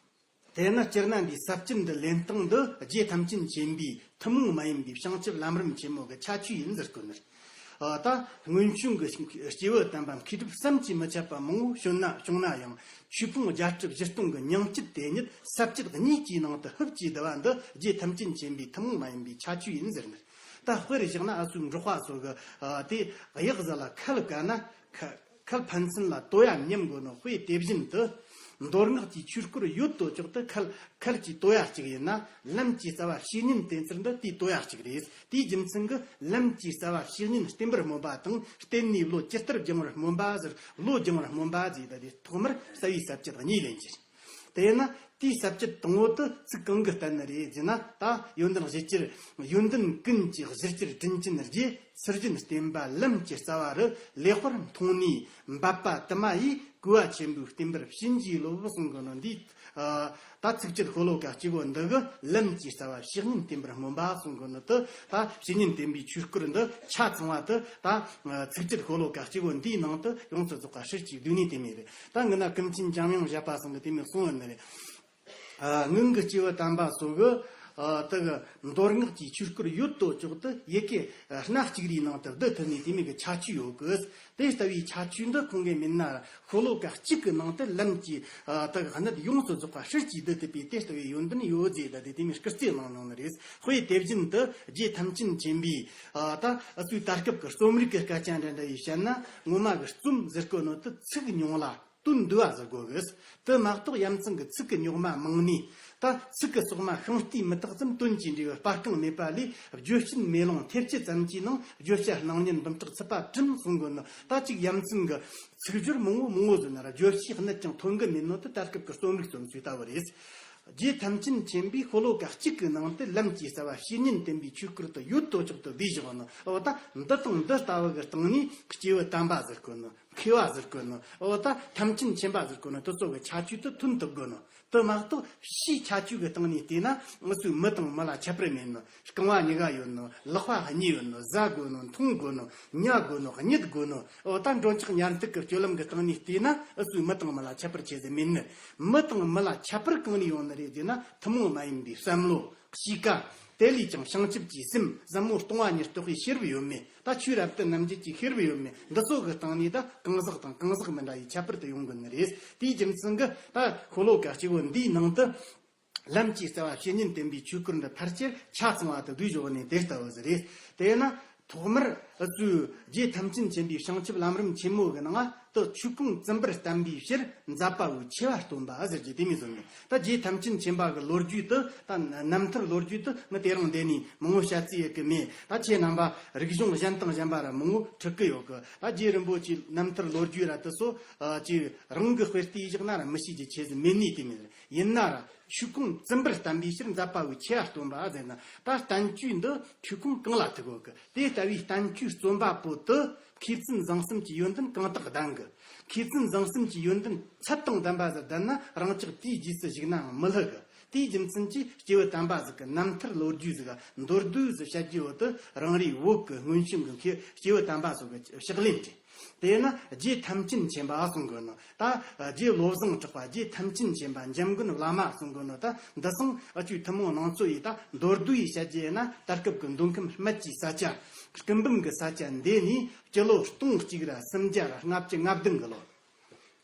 དེས་ན་སྤྱིར་ན་འདིའི་ས་བཅད་འདི་ལེན་སྟངས་འདི་རྗེ་ཐམས་ཅད་མཁྱེན་པའི་ཐུན་མོང་མ་ཡིན་པའི་བྱང་ཆུབ་ལམ་རིམ་ཆེན་མོ་གི་ཁྱད་ཆོས་ཡིན་ཟེར་དགོས་ནི། ཨ། ད་སྔོན་བྱོན་གྱི་སྐྱེས་བུ་དམ་པ་མཁས་གྲུབ་བསམ་གྱིས་མི་ཁྱབ་པ་མང་པོ་བྱོན་ན་བྱུང་ན་ཡང་ཆོས་ཕུང་བརྒྱད་ཁྲི་བཞི་སྟོང་གི་ཉིང་བཅུད་དེ་ཉིད་ས་བཅད་གཉིས་ཀྱི་ནང་དུ་ཧུབ་ཀྱིས་བསྡུ་བ་འདི་རྗེ་ཐམས་ཅད་མཁྱེན་པའི་ཐུན་མོང་མ་ཡིན་པའི་ཁྱད་ཆོས་ཡིན་ཟེར་ནི། ད་དཔེར་བཞག་ན་ཨ་སུའི་འབྲོག་པ་ཚོ་གི། ཨ། དེ་གཡག་ཟ་ལ་ཁལ་བཀལ་ན། ཁ- ཁལ་ཕན་ཚུན་ལ་དོ་ཡ་མཉམ་དགོས་ནོ་དཔེ་དེ་བཞིན་དུ། མདོ་སྔགས་ཀྱི་ཆོས་སྐོར་ཡོད་དོ་ཅོག་ཏུ་ཁལ- ཁལ་གྱི་དོ་ཡ་གཅིག་ཡིན་ན། ལམ་གྱི་རྩ་བ་བཤེས་གཉེན་བསྟེན་ཚུལ་འདི་དེའི་དོ་ཡ་གཅིག་རེད། དེའི་རྒྱུ་མཚན་གྱིས་ལམ་གྱི་རྩ་བ་བཤེས་གཉེན་བསྟེན་པར་སྨོན་པ་དང་བརྟེན་ནས་བློ་ཇི་ལྟར་སྦྱང་བར་སྨོན་པ་ཟེར། བློ་སྦྱང་བར་སྨོན་པ་ཟེར། ད་དེ་ཐོག་མར་རྩ་བའི་ས་བཅད་གཉིས་ལེན་གྱི། དེས་ན་དེའི་ས་བཅད་དང་པོ་དེ་ཚིག་གང་གིས་བསྟན་ནི་རེད་ཟེར་ན། ད་ཡོན་ཏན་གཞིར་གྱུར། ཡོན་ཏན་ཀུན་གྱི་གཞིར་གྱུར་དྲིན་ཅན་རྗེ། ཚུལ་བཞིན་བསྟེན་པ་ལམ་གྱི་རྩ་བ་རུ། ལེགས་པར་མཐོང་ནས་འབད་པ་དུ་མ་ཡིས། གུས་པ་ཆེན་པོས་བསྟེན་པར་བྱིན་གྱིས་རློབས་གསུང་གི་ནོ། འདི། ཨ། ད་ཚིགས་བཅད་ཤོ་ལོ་ཀ་གཅིག་པོ་འདི་གི་ལམ་གྱི་རྩ་བ་བཤེས་གཉེན་བསྟེན་པར་སྨོན་པ་གསུང་གི་ནོ། དེ་ད་བཤེས་གཉེན་བསྟེན་པའི་ཆོས་སྐོར་འདི་ཆ་ཚང་བ་དེ་ད་ཚིགས་བཅད་ཤོ་ལོ་ཀ་གཅིག་པོ་འདིའི་ནང་དུ་ཡོངས་སུ་རྫོགས་པ་ཧྲིལ་གྱིས་བསྡུས་ནས་དེ་མོ་རེད། ད་སྔོན་ན་ཀུན་མཁྱེན་འཇམ་དབྱངས་བཞད་པ་ཚང་གིས་དེ་མོ་གསུངས་ཡོད་ནི་རེད། ཨ། སྔོན་གྱི་སྐྱེས་བུ་དམ་པ་ཚོ་གིས། ཨ། དེ་གི་མདོ་སྔགས་ཀྱི་ཆོས་སྐོར་ཡོད་དོ་ཅོག་ཏུ་ཡི་གེ་སྣ་གཅིག་རེའི་ནང་དུ་བསྡུ་ཐུབ་ནས་དེ་མོ་གི་ཁྱད་ཆོས་ཡོད་གི། དེ་ལྟ་བུའི་ཁྱད་ཆོས་འདི་ཁོང་གིས་མེད་ན་ཤོ་ལོ་ཀ་གཅིག་གི་ནང་དུ་ལམ་གྱི། ཨ། དེ་གི་གནད་ཡོངས་སུ་རྫོགས་པ་ཧྲིལ་གྱིས་བསྡུ་ཐུབ་པའི་དེ་ལྟ་བུའི་ཡོན་ཏན་ཡོད་ཟེར། ད་དེ་དེ་མོ་སྐུལ་རྩིས་གནང་མྱོང་ནི་རེད། དཔེ་དེ་བཞིན་དུ་རྗེ་ཐམས་ཅད་མཁྱེན་པའི། ཨ། ད་ཨ་སུའི་ད་སྐབས་ཀྱི་རྩོམ་རིག་གི་སྐད་ཆ་འདྲ་འདྲ་ཡིས་བཤད་ན། ངོ་མ་གི་རྩོམ་ཟེར་གོ་ནོ་དེ་ཚིག་ཉུང་ལ། དོན་འདུས་པ་ཟེར་དགོས་གི། དེ་མ་གཏོགས་ཡ་མཚན་གྱི་ཚིག་གི་རྙོག་མ་མང་ནས། ད་ཚིག་གི་སོག་མ་ཤིང་རྟའི་མེ་སྟག་ཙམ་དོན་གྱིས་འདྲེས་པའི་སྤར་རྐང་མེད་པ་ལས། བརྗོད་བྱེད་མེ་ལོང་ཐེབས་ཅད་ཙམ་གྱི་ནང་། བརྗོད་བྱ་སྣང་བརྙན་འབུམ་ཕྲག་ཚུད་པ་བྲིམ་གསུང་གི་ནོ། ད་ཅིག་ཡ་མཚན་གྱི་ཚིག་སྦྱོར་མང་བོ་མང་བོ་བཟོས་ན་ར་བརྗོད་བྱའི་གནད་ཀྱང་ཐོན་གི་མེད་ནོ་དེ་ད་སྐབས་ཀྱི་རྩོམ་རིག་རྩོམ་ཚུལ་ལྟ་བུ་རེད། རྗེ་ཐམས་ཅད་མཁྱེན་པའི་ཤོ་ལོ་ཀ་གཅིག་གི་ནང་དུ་ལམ་གྱི་རྩ་བ་བཤེས་གཉེན་བསྟེན་པའི་ཆོས་སྐོར་དེ་ཡོད་དོ་ཅོག་ཏུ་བསྡུས་བཞག་ནོ། འོ་ད་འདི་དང་འདི་ལྟ་བུ་གི་སྟེང་ནས་སྐྱེས་བུ་དམ་པ་ཟེར་གོ་ནོ། མཁས་པ་ཟེར་གོ་ནོ། འོ་ད་ཐམས་ཅད་མཁྱེན་པ་ཟེར་གོ་ནོ། དེ་ཚོ་གི་ཁྱད་ཆོས་དེ་ཐོན་ཐུབ་དགོས་ནོ། དེ་མ་གཏོགས་ཕྱིའི་ཁྱད་ཆོས་ཀྱི་སྟེང་ནས་བལྟས་ན་ང་ཚོའི་མི་དང་མི་ལ་ཁྱད་པར་མེད་ནོ། རྐང་པ་གཉིས་ཀ་ཡོད་ནོ། ལག་པ་གཉིས་ཡོད་ནོ། བཟའ་དགོས་ནོ། འཐུང་དགོས་ནོ། ཉལ་དགོས་ནོ། གཉིད་དགོས་ནོ། འོ་ད་འགྲོ་འཆག་ཉར་འདུག་གི་སྤྱོད་ལམ་གྱི་སྟེང་ནས་བལྟས་ན་ང་ཚོའི་མི་དང་མི་ལ་ཁྱད་པར་ཆེ་ཟེར་མེད་ནི། མི་དང་མི་ལ་ཁྱད་པར་གང་ནས་ཡོང་ནི་རེད་ཟེར་ན། ཐུན་མོང་མ་ཡིན་པའི་བསམ་བློ། གཤིས་ཀ། དེ་ལས་ཀྱང་བྱང་ཆུབ་ཀྱི་སེམས། ཟབ་མོ་སྟོང་པ་ཉིད་རྟོགས་པའི་ཤེས་རབ་ཡོད་མེད། ད་ཆོས་རབ་ཏུ་རྣམ་འབྱེད་ཀྱི་ཤེས་རབ་ཡོད་མེད། འདི་ཚོ་གི་སྟེང་ནས་ད་གང་ཟག་དང་གང་ཟག་མི་འདྲ་བའི་ཁྱད་པར་དུ་ཡོང་དགོས་ནི་རེད། དེའི་རྒྱུ་མཚན་གྱིས་ད་ཤོ་ལོ་ཀ་གཅིག་པོ་འདིའི་ནང་དུ་ལམ་གྱི་རྩ་བ་བཤེས་གཉེན་བསྟེན་པའི་ཆོས་སྐོར་འདི་ཕལ་ཆེར་ཆ་ཚང་བ་དུ་བསྡུས་བཞག་ནས་དེ་ལྟ་བུ་ཟིག་རེད། དེས་ན་ཐོག་མར་ཨུ་ཚུའི་རྗེ་ཐམས་ཅད་མཁྱེན་པའི་བྱང་ཆུབ་ལམ་རིམ་ཆེན་མོ་གི་ནང་དུ་ཆོས་ཕུང་བཙུན་པར་བསྟན་པའི་ཕྱིར་མཛད་པ་པོའི་ཆེ་བ་སྟོན་པ་ཟེར་གྱི་དེ་མོ་ཟིག་ནི། ད་རྗེ་ཐམས་ཅད་མཁྱེན་པ་གི་ལོ་རྒྱུས་དེ། ད་རྣམ་ཐར་ལོ་རྒྱུས་དེ་ངས་དེ་རིང་འདི་ནས་མང་བོ་བཤད་རྩིས་ཡེད་གི་མེད། ད་ཁྱེད་རྣམ་པ་རིག་གཞུང་གཞན་དང་གཞན་པ་ར་མང་བོ་འཕྲོད་གི་ཡོད་གི། ད་རྗེ་རིན་པོ་ཆེའི་རྣམ་ཐར་ལོ་རྒྱུས་ར་དེ་ཚོ་ཨ་ཅིག་རང་གིས་དཔེ་ལྟས་བཞག་ན་ར་མི་ཤེས་རྒྱུ་ཆེ་ཟིག་མེད་ནི་དེ་མོ་ཟིག་ཡིན་ན་ར། ཆོས་ཕུང་བཙུན་པར་བསྟན་པའི་ཕྱིར་མཛད་པ་པོའི་ཆེ་བ་སྟོན་པ་ཟེར་ན། ད་བསྟན་བཅོས་འདི་ཆོས་ཕུང་གང་ལ་ཐུག་གོ་གི། དེ་ལྟ་བུའི་བསྟན་བཅོས་རྩོམ་པ་པོ་དེ་མཁས་བཙུན་བཟང་གསུམ་གྱི་ཡོན་ཏན་གང་དག་ལྡན་གི། མཁས་བཙུན་བཟང་གསུམ་གྱི་ཡོན་ཏན་ཚད་དང་ལྡན་པ་ཟིག་ལྡན་ན་རང་ཅག་དེའི་རྗེས་སུ་ཞུགས་ནའང་མི་ལྷག་གི། དེའི་རྒྱུ་མཚན་གྱིས་སྐྱེས་བུ་དམ་པ་ཟིག་གི་རྣམ་ཐར་ལོ་རྒྱུས་ཟིག་མདོར་བསྡུས་སུ་བཤད་རྒྱུ་བོ་དེ་རང་རེའི་བོད་ཀྱི་སྔོན་བྱོན་གྱི་མཁས་སྐྱེས་བུ་དམ་པ་ཚོ་གི་ཕྱག་ལེན་རེད། དེས་ན་རྗེ་ཐམས་ཅད་མཁྱེན་པ་གསུང་གོ་ནོ། ད་རྗེ་བློ་བཟང་གྲགས་པ། རྗེ་ཐམས་ཅད་མཁྱེན་པ། འཇམ་མགོན་བླ་མ་གསུང་གོ་ནོ། ད་འདི་སང་ཨ་ཅུའི་ཐུན་མོང་ནང་ཚོ་ཡི་ད་མདོར་བསྡུས་ཡི་བཤད་རྒྱུ་ཡིན་ན། ད་སྐབས་ཀྱི་མདོ་ཁམས་སྨད་ཀྱི་ས་ཆ། སྐུ་འབུམ་གྱི་ས་ཆ་འདི་ནས་སྤྱི་ལོ་སྟོང་གཅིག་ར་སུམ་བརྒྱ་ར་ལྔ་བཅུ་ང་བདུན་གི་ལོ།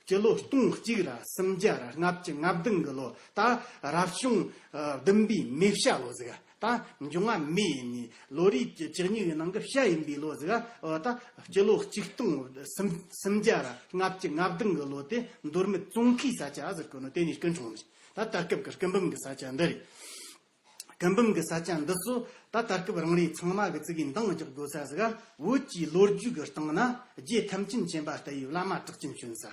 སྤྱི་ལོ་སྟོང་གཅིག་ར་སུམ་བརྒྱ་ར་ལྔ་བཅུ་ང་བདུན་གི་ལོ། ད་རབ་བྱུང་ཨ་བདུན་པའི་མེ་བྱ་ལོ་ཟིག་ད་འབྱུང་བ་མེ་ཡིན་ནི། ལོ་རེའི་བཅུ་གཉིས་ཀྱི་ནང་གི་བྱ་ཡིན་པའི་ལོ་ཟིག་འོ་ད་སྤྱི་ལོ་གཅིག་སྟོང་སུམ་སུམ་བརྒྱ་ར་ལྔ་བཅུ་ང་བདུན་གི་ལོ་དེ་མདོ་སྨད་ཙོང་ཁའི་ས་ཆ་ཟེར་གོ་ནོ་དེ་ནས་སྐུ་འཁྲུངས་ནི། ད་ད་སྐབས་ཀྱི་སྐུ་འབུམ་གྱི་ས་ཆ་འདི་རེད། སྐུ་འབུམ་གྱི་ས་ཆ་འདི་ཚོ་ད་ད་སྐབས་རང་རེ་ཚང་མ་གི་ཙི་གེ་འདང་རྒྱག་དགོས་ས་ཟིག་བོད་ཀྱི་ལོ་རྒྱུས་ཀྱི་སྟེང་ན་རྗེ་ཐམས་ཅད་མཁྱེན་པ་ལྟ་བུའི་བླ་མ་གྲགས་ཅན་བྱོན་ས།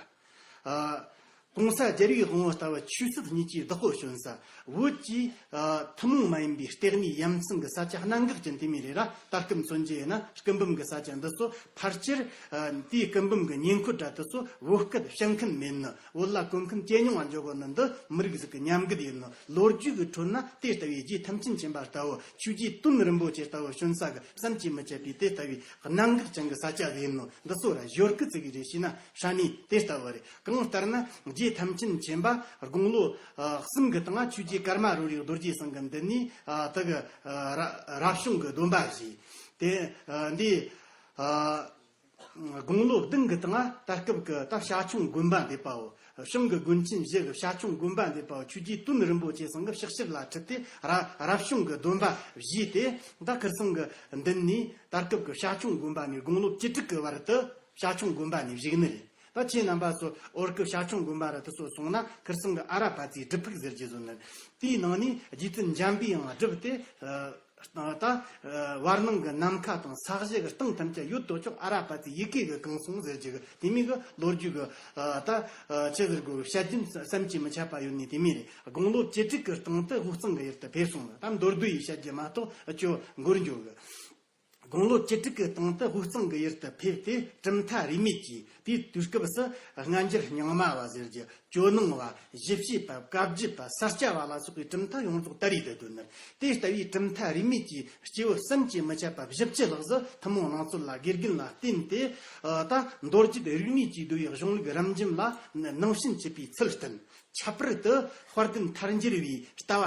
ཨ། གོང་ས་རྒྱལ་བའི་དབང་པོ་ལྟ་བུ་ཆོས་སྲིད་གཉིས་ཀྱི་བདག་པོ་བྱོན་ས། བོད་ཀྱི་ཨ་ཐུན་མོང་མ་ཡིན་པའི་ལྟེ་གནས་ཡ་མཚན་གྱི་ས་ཆ་གནད་འགག་ཅན་དེ་མོ་རེད་ར། ད་སྐབས་མཚོན་རྒྱུ་ཡིན་ན་སྐུ་འབུམ་གྱི་ས་ཆ་འདི་ཚོ་ཕལ་ཆེར་ཨ་དེའི་སྐུ་འབུམ་གྱི་ཉེ་འཁོར་འདྲ་དེ་ཚོ་བོད་སྐད་བཤད་མཁན་མེད་ནི། བོད་ལྭ་གོན་མཁན་ཇེ་ཉུང་བ་འགྱོ་གོ་ནི་འདི་མི་རིགས་ཟིག་གི་ཉམས་རྒུད་ཡིན་ནོ། ལོ་རྒྱུས་ཀྱི་ཁྲོད་ན་དེ་ལྟ་བུའི་རྗེ་ཐམས་ཅད་མཁྱེན་པ་ལྟ་བུ། ཆོས་རྗེ་དོན་རིན་པོ་ཆེ་ལྟ་བུ་བྱོན་ས་གི་བསམ་གྱིས་མི་ཁྱབ་པའི་དེ་ལྟ་བུའི་གནད་འགག་ཅན་གྱི་ས་ཆ་ཟིག་ཡིན་ནོ། འདི་ཚོ་ར་ཞོར་སྐུ་ཙི་གི་རེད་ཤེས་ན་ཧྲ་ནི་དེ་ལྟ་བུ་རེད། གང་ལྟར་ན་རྗེ་ཐམས་ཅད་མཁྱེན་པ་དགུང་ལོ་ཨ་གསུམ་གྱི་སྟེང་ང་ཆོས་རྗེ་ཀརྨ་རོ་རིགས་རྡོ་རྗེ་ཚང་གི་མདུན་ནས་ཨ་དེ་གི་ཨ་རབ་བྱུང་གི་སྡོམ་པ་བཞེས་ཏེ། ཨ་འདི་ཨ་དགུང་ལོ་བདུན་གྱི་སྟེང་ང་ད་སྐབས་ཀྱི་ད་བྱ་ཁྱུང་དགོན་པ་འདེབས་པའོ། བྱང་གི་དགོན་ཆེན་བཞི་གི་བྱ་ཁྱུང་དགོན་པ་འདེབས་པའོ། ཆོས་རྗེ་དོན་རིན་པོ་ཆེ་ཚང་གི་ཕྱག་ཕྱིར་ལ་ཁྲིད་དེ་ར་རབ་བྱུང་གི་སྡོམ་པ་བཞེས་ཏེ། ད་ཁིར་ཚང་གི་མདུན་ནས་ད་སྐབས་ཀྱི་བྱ་ཁྱུང་དགོན་པ་ནས་དགུང་ལོ་བཅུ་དྲུག་གི་བར་དུ་བྱ་ཁྱུང་དགོན་པ་ནས་བཞུགས་ནི་རེད། ད་ཁྱེད་རྣམ་པ་ཚོ་འོར་གི་བྱ་ཁྱུང་དགོན་པ་ར་དེ་ཚོ་སོང་ན་ཁིར་ཚང་གི་ཨ་ར་པ་ཙིའི་སྒྲུབ་ཕུག་ཟེར་གྱི་བཟོ་ནི། དེའི་ནང་ནས་རྗེ་བཙུན་འཇམ་པའི་དབྱངས་བསྒྲུབས་ཏེ། ད་བར་སྣང་གི་ནམ་མཁའ་དང་ས་གཞི་གི་སྟེང་ཐམས་ཅད་ཡོད་དོ་ཅོག་ཨ་ར་པ་ཙི་ཡི་གེ་གི་གང་སོང་ཟེར་གྱི་གི་དེ་མིན་གི་ལོ་རྒྱུས་གི་ད་ཆི་ཟེར་དགོས། བཤད་རྒྱུན་བསམ་གྱིས་མི་ཁྱབ་པ་ཡོད་ནི་དེ་མིན་རེད། དགུང་ལོ་བཅུ་དྲུག་གི་སྟེང་དུ་དབུས་གཙང་གི་ཡུལ་དུ་ཕེབས་སོང་། ད་མདོར་བསྡུས་ཡིས་བཤད་རྒྱུ་མ་གཏོགས་ཨ་ཅོ་འགོར་འགྱོ་གི། དགུང་ལོ་བཅུ་དྲུག་གི་སྟེང་དུ་དབུས་གཙང་གི་ཡུལ་དུ་ཕེབས་ཏེ་གྲུབ་མཐའ་རིས་མེད་ཀྱི་དེའི་དུས་སྐབས་སུ་སྔ་འགྱུར་རྙིང་མ་བ་ཟེར་རྒྱུ། ཇོ་ནང་བ། གཞི་བྱེས་པ། བཀའ་བརྒྱུད་པ། ས་སྐྱ་བ་ལ་སོགས་པའི་གྲུབ་མཐའ་ཡོངས་རྫོགས་དར་རིས་དུ་བཏོན་ནི། དེ་ལྟ་བུའི་གྲུབ་མཐའ་རིས་མེད་ཀྱི་སྐྱེས་བུ་བསམ་གྱིས་མི་ཁྱབ་པ་བཞི་བཅུ་ལྷག་ཟིག་ཐུན་མོང་ནང་ཚོད་ལ་དགེ་རྒན་ལ་བསྟེན་ཏེ། ད་མདོ་རྒྱུད་རིག་གནས་ཀྱིས་བསྡུས་པའི་གཞུང་ལུགས་རབ་འབྱམས་ལ་ནང་བྱན་ཆུད་པའི་ཚུལ་བསྟན། ཁྱད་པར་དུ་དཔལ་ལྡན་ཐལ་འགྱུར་བའི་ལྟ་བ་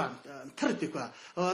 མཐར་ཐུག་པ།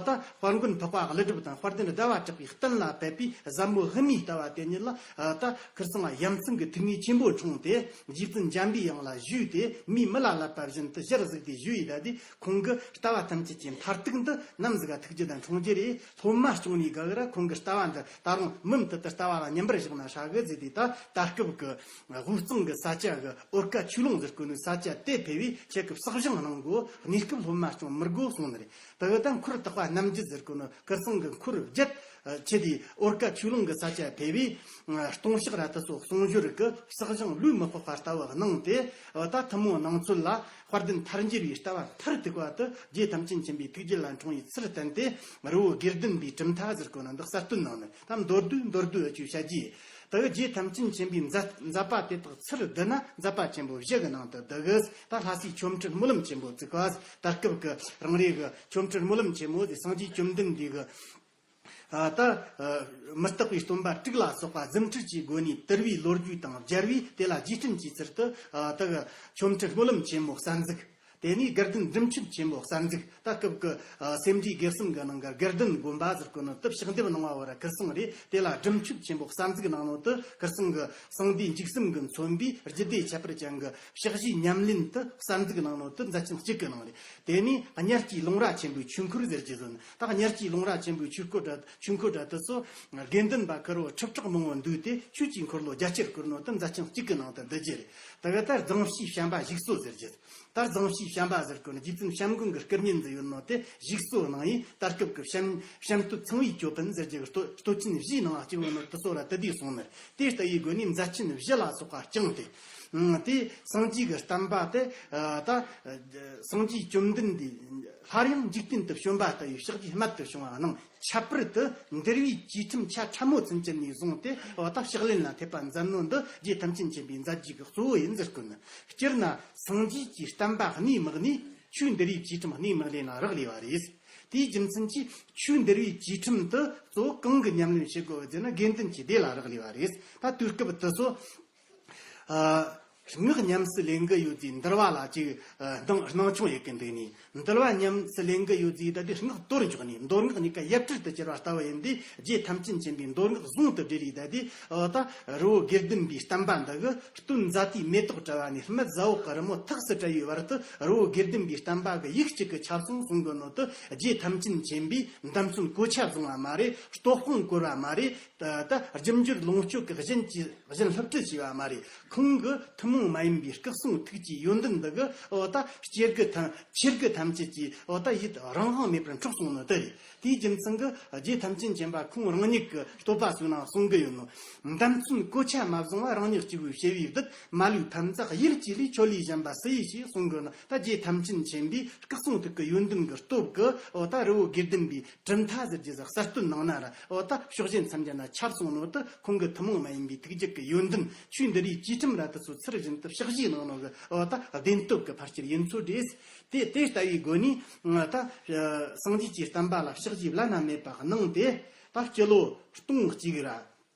ད་དཔལ་མགོན་འཕགས་པ་ཀླུ་སྒྲུབ་དང་དཔལ་ལྡན་ཟླ་བ་གྲགས་པའི་གཏན་ལ་ཕེབས་པའི་ཟབ་མོ་དབུ་མའི་ལྟ་བ་དེ་ཉིད་ལ། ད་ཁིར་ཚང་ཡ་མཚན་གྱི་ཐུགས་ངེས་ཆེན་པོ་འཁྲུངས་ཏེ་རྗེ་བཙུན་འཇམ་པའི་དབྱངས་ལ་ཞུས་ཏེ། མིས་མི་ལ་བསླབ་པ་བཞིན་དུ་ཞལ་གཟིགས་ཏེ་ཞུས་ཡི། ད་དེ་ཁོང་གི་ལྟ་བ་ཐམས་ཅད་ཀྱི་མཐར་ཐུག་འདི་ནམ་ཟིག་ག་ཐུག་རྒྱུ་དང་འཁྲུངས་རྒྱུ་རེད། སློབ་མ་སྐྱོང་ནས་དགའ་གི་ར། ཁོང་གི་ལྟ་བ་འདི་ད་རུང་མུ་མཐུད་དུ་ལྟ་བ་ལ་ཉམས་པར་བཞག་ན་ཧྲ་གི་ཟེར་ཏེ། ད་ད་སྐབས་ཀྱི་དབུས་གཙང་གི་ས་ཆ་གི་འོར་ཀ་ཆོས་ལུང་ཟེར་གོ་ནི་ས་ཆ་དེ་ཕེབས་པའི་ཁྱེད་ཀྱི་བསགས་སྦྱང་གནང་དགོས། གནས་སྐབས་སློབ་མ་སྐྱོང་མི་དགོས་གསུངས་ནི་རེད། དེ་གི་ད་འཁོར་དག་པ་རྣམ་འབྱེད་ཟེར་གོ་ནི་ཁིར་ཚང་གི་འཁོར་བརྒྱད་ཆེ་དེ་འོར་ཀ་ཆོས་ལུང་གི་ས་ཆ་ཕེབས་པའི་ལྟུང་བཤགས་ར་དེ་ཚོ་གསུང་སྦྱོར་གི་བསགས་སྦྱང་ལུས་མི་དཔོག་པ་ལྟ་བུ་གནང་སྟེ། ད་ཐུན་མོང་ནང་ཚོད་ལ་དཔལ་ལྡན་ཐལ་འགྱུར་བའི་ལྟ་བ་མཐར་ཐུག་པ་དེ་རྗེ་ཐམས་ཅད་མཁྱེན་པའི་ཐུགས་རྒྱུད་ལ་འཁྲུངས་པའི་ཚུལ་བསྟན་ཏེ། རི་བོ་དགེ་ལྡན་པའི་གྲུབ་མཐའ་ཟེར་གོ་ནི་འདི་གསར་བཏོན་གནང་ནི། ད་མདོར་བསྡུས་མདོར་བསྡུས་ཨ་ཅུ་བཤད་རྒྱུ། དེ་གི་རྗེ་ཐམས་ཅད་མཁྱེན་པའི་མཛད་མཛད་པ་དེ་དག་ཚུར་བསྡུ་ན་མཛད་པ་ཆེན་པོ་བཞི་གི་ནང་དུ་འདུ་གི། ད་ལྷ་སའི་ཆོ་འཕྲུལ་སྨོན་ལམ་ཆེན་པོ་བཙུགས་པ། ད་སྐབས་ཀྱི་རང་རེ་གི་ཆོ་འཕྲུལ་སྨོན་ལམ་ཆེན་མོ་དེ་སངས་རྒྱས་བཅོམ་ལྡན་འདས་ཀྱི་ཨ་ད་ཨ་མི་རྟག་པའི་སྟོན་པ་དྲུག་ལ་སོགས་པ་རྫུ་འཕྲུལ་གྱི་སྒོ་ནས་དར་བའི་ལོ་རྒྱུས་དང་སྦྱར་བས། དེ་ལ་རྗེས་དྲན་གྱི་ཚུལ་དུ་ཨ་ད་གི་ཆོ་འཕྲུལ་སྨོན་ལམ་ཆེན་མོ་གསར་འཛུགས། དེ་ནས་དགེ་ལྡན་སྒྲུབ་མཆོད་ཆེན་པོ་གསར་འཛུགས། ད་སྐབས་ཀྱི་ཨ་སེ་འབྲས་དགེ་གསུམ་གྱི་ནང་གི་དགེ་ལྡན་དགོན་པ་ཟེར་གོ་ནི་དེ་ཕྱག་འདེབས་གནང་བ་བོ་ར་ཁིར་ཚང་རེད། དེ་ལ་སྒྲུབ་མཆོད་ཆེན་པོ་གསར་འཛུགས་གནང་ནོ་དེ་ཁིར་ཚང་གི་གསང་བདེ་འཇིགས་གསུམ་གྱིས་མཚོན་པའི་རྒྱུད་སྡེ་ཁྱད་པར་ཅན་གྱི་ཕྱག་བཞེས་ཉམས་ལེན་དེ་གསར་འཛུགས་གནང་ནོ་དེ་མཛད་ཆེན་གཅིག་གི་ནང་རེད། དེ་ནས་གཉལ་གྱི་ལུང་ར་ཆེན་པོའི་ཆོས་འཁོར་ཟེར་གྱི་ཟིན། ད་གཉལ་གྱི་ལུང་ར་ཆེན་པོའི་ཆོས་འཁོར་འདྲ་ཆོས་འཁོར་འདྲ་དེ་ཚོ་དགེ་འདུན་པ་ཁེར་བོ་ཁྲི་ཕྲག་མང་བོ་འདུས་ཏེ་ཆོས་ཀྱི་འཁོར་ལོ་རྒྱ་ཆེར་བསྐོར་ནོ་དེ་མཛད་ཆེན་གཅིག་གི་ནང་དུ་འདུ་རྒྱུ་རེད། དེ་ག་ད་རྫོང་དཔྱིད་བྱམས་པ་ཞིག་གསོ་ཟེར་རྒྱུ། ད་རྫོང་དཔྱིད་བྱམས་པ་ཟེར་གོ་ནི་རྗེ་བཙུན་བྱམས་མགོན་གྱི་སྐུ་བརྙན་དུ་ཡོད་ནོ་དེ་ཞིག་གསོ་གནང་ཡིན། ད་སྐབས་ཀྱི་བྱམས་བྱམས་སྟོད་ཚངས་པའི་ཅོད་པན་ཟེར་རྒྱུ་གི་སྟོད་སྟོད་ཆེན་བཞིའི་ནང་ལ་སྐྱེ་བོ་ནོ་དེ་ཚོ་ར་དེ་དུས་སོང་ནི། དེ་ལྟ་བུའི་སྒོ་ནས་མཛད་ཆེན་བཞི་ལ་སོགས་པ་བསྐྱངས་ཏེ། ཨང་། དེ་སངས་རྒྱས་ཀྱི་བསྟན་པ་དེ་ཨ་ད་སངས་རྒྱས་བཅོམ་ལྡན་འདས་སླར་ཡང་འཇིག་རྟེན་དུ་བྱོན་པ་ལྟ་བུའི་ཕྱག་རྗེས་རྨད་དུ་བྱུང་བ་གནང་། ཁྱད་པར་དུ་འདུལ་བའི་བཅོས་ཁྲིམས་ཆ་ཕྲ་མོ་ཚུན་ཆད་ནས་བཟུང་སྟེ་ཨ་ད་ཕྱག་ལེན་ལ་ཐེབས་པ་མཛད་ནོ་འདི་རྗེ་ཐམས་ཅད་མཁྱེན་པའི་མཛད་རྗེས་ཀྱི་གཙོ་བོ་ཡིན་ཟེར་གོ་ནི། སྤྱིར་ན་སངས་རྒྱས་ཀྱི་བསྟན་པ་གནས་མི་གནས། ཆོས་འདུལ་བའི་བཅོས་ཁྲིམས་གནས་མི་གནས་ལ་རག་ལས་པ་རེད། དེའི་རྒྱུ་མཚན་གྱིས་ཆོས་འདུལ་བའི་བཅོས་ཁྲིམས་དེ་གཙོ་བོ་གང་གིས་ཉམས་ལེན་བྱེད་དགོས་པ་ཟེར་ན་དགེ་འདུན་གྱི་སྡེ་ལ་རག་ལས་པ་རེད། ད་དུས་སྐབས་དེ་ཚོ་ཨ་སྔགས་ཉམས་སུ་ལེན་གི་ཡོད་ཟེར་འདུལ་བ་ལ་ཅིག་ཨ་སྣང་སྣང་ཆུང་ཡེད་གི་འདུག་ནས། འདུལ་བ་ཉམས་སུ་ལེན་གི་ཡོད་ཟེར་ད་དེ་སྔགས་གཏོར་འཇོག་ནས་མདོ་སྔགས་གཉིས་ཀ་ཡབ་ཁྲལ་དུ་གྱུར་བ་ལྟ་བུ་ཡིན་དུས། རྗེ་ཐམས་ཅད་མཁྱེན་པའི་མདོ་སྔགས་ཟུང་དུ་སྦྲེལ་ལས་ད་དེ་ཨ་ད་རི་བོ་དགེ་ལྡན་པའི་བསྟན་པ་འདི་གི་སྟོན་ཛཱ་ཏིའི་མེ་ཏོག་བཀྲ་བ་ནས་སྨད་ཟ་འོག་གི་རི་མོ་ཐགས་སུ་བྲལ་བའི་བར་དུ་རི་བོ་དགེ་ལྡན་པའི་བསྟན་པ་གི་ཡིག་གཅིག་གི་ཆབ་གསང་གསུང་གི་ནོ་དེ་རྗེ་ཐམས་ཅད་མཁྱེན་པའི་མདའ་མཚོན་གོ་ཆ་བཟུང་བ་མ་རེད། ལྟོ་དཔུང་བསྐོར་བ་མ་རེད། ད་ད་རྒྱུ་འབྱོར་ལོངས་སྤྱོད་ཀྱི་གཞན་གྱི་གཞན་སློབ་ཁྲིད་བྱས་པ་མ་རེད། ཁོང་གི་ཐུན་ མོང་མ་ཡིན་པའི་སྐུ་གསུང་ཐུགས་ཀྱི་ཡོན་ཏན་འདི་གི་འོ་ད་སྐྱེ་རྒུ་ཐམས་ཆེ་རྒུ་ཐམས་ཅད་ཀྱི་འོ་ད་ཡིད་རང་དབང་མེད་པར་འཕྲོག་སོང་ནི་དེ་རེད། དེའི་རྒྱུ་མཚན་གྱིས་རྗེ་ཐམས་ཅད་མཁྱེན་པ་ཁོང་རང་ཉིད་ཀྱི་བསྟོད་པ་སོགས་ནང་གསུང་གི་ཡོད་ནོ། འདམ་ཚོན་གོ་ཆ་མ་བཟུང་བ་རང་ཉིད་གཅིག་པུའི་བྱེ་བའི་རྡུལ། མ་ལུས་ཕམ་རྩ་གཡུལ་གྱི་ལས། ཁྱོད་ལས་གཞན་པ་སུ་ཡིས་ཤེས། གསུང་གི་ནོ། ད་རྗེ་ཐམས་ཅད་མཁྱེན་པའི་སྐུ་གསུང་ཐུགས་ཀྱི་ཡོན་ཏན་གྱི་སྟོབས་ཀྱིས་འོ་ད་རི་བོ་དགེ་ལྡན་པའི་གྲུབ་མཐའ་ཟེར་རྒྱུ་ཟིག་གསར་གཏོད་གནང་ན་ར་འོ་ད་ཕྱོགས་ཞེན་མཚམས་སྦྱར་ན་ཁྱབ་སོང་ནོ། དེ་ཁོང་གི་ཐུན་མོང་མ་ཡིན་པའི་ཐུགས་རྒྱུད་ཀྱི་ཡོན་ཏན། ཆོས་འདི་རིགས་བཅས་ཁྲིམས་ར་དེ་ཚོ་ཚུལ་བཞིན་དུ་ཕྱག་བཞེས་གནང་ནོ་གི་འོ་ད་བདེན་སྟོབས་ཀྱི་ཕར་ཆེར་ཡིན་ཚོད་རེད། དེ་དེ་ལྟ་བུའི་སྒོ་ནས་ད་སངས་རྒྱས་ཀྱི་བསྟན་པ་ལ་ཕྱག་བཞེས་བླ་ན་མེད་པ་གནང་སྟེ། ད་སྤྱི་ལོ་སྟོང་གཅིག་ར་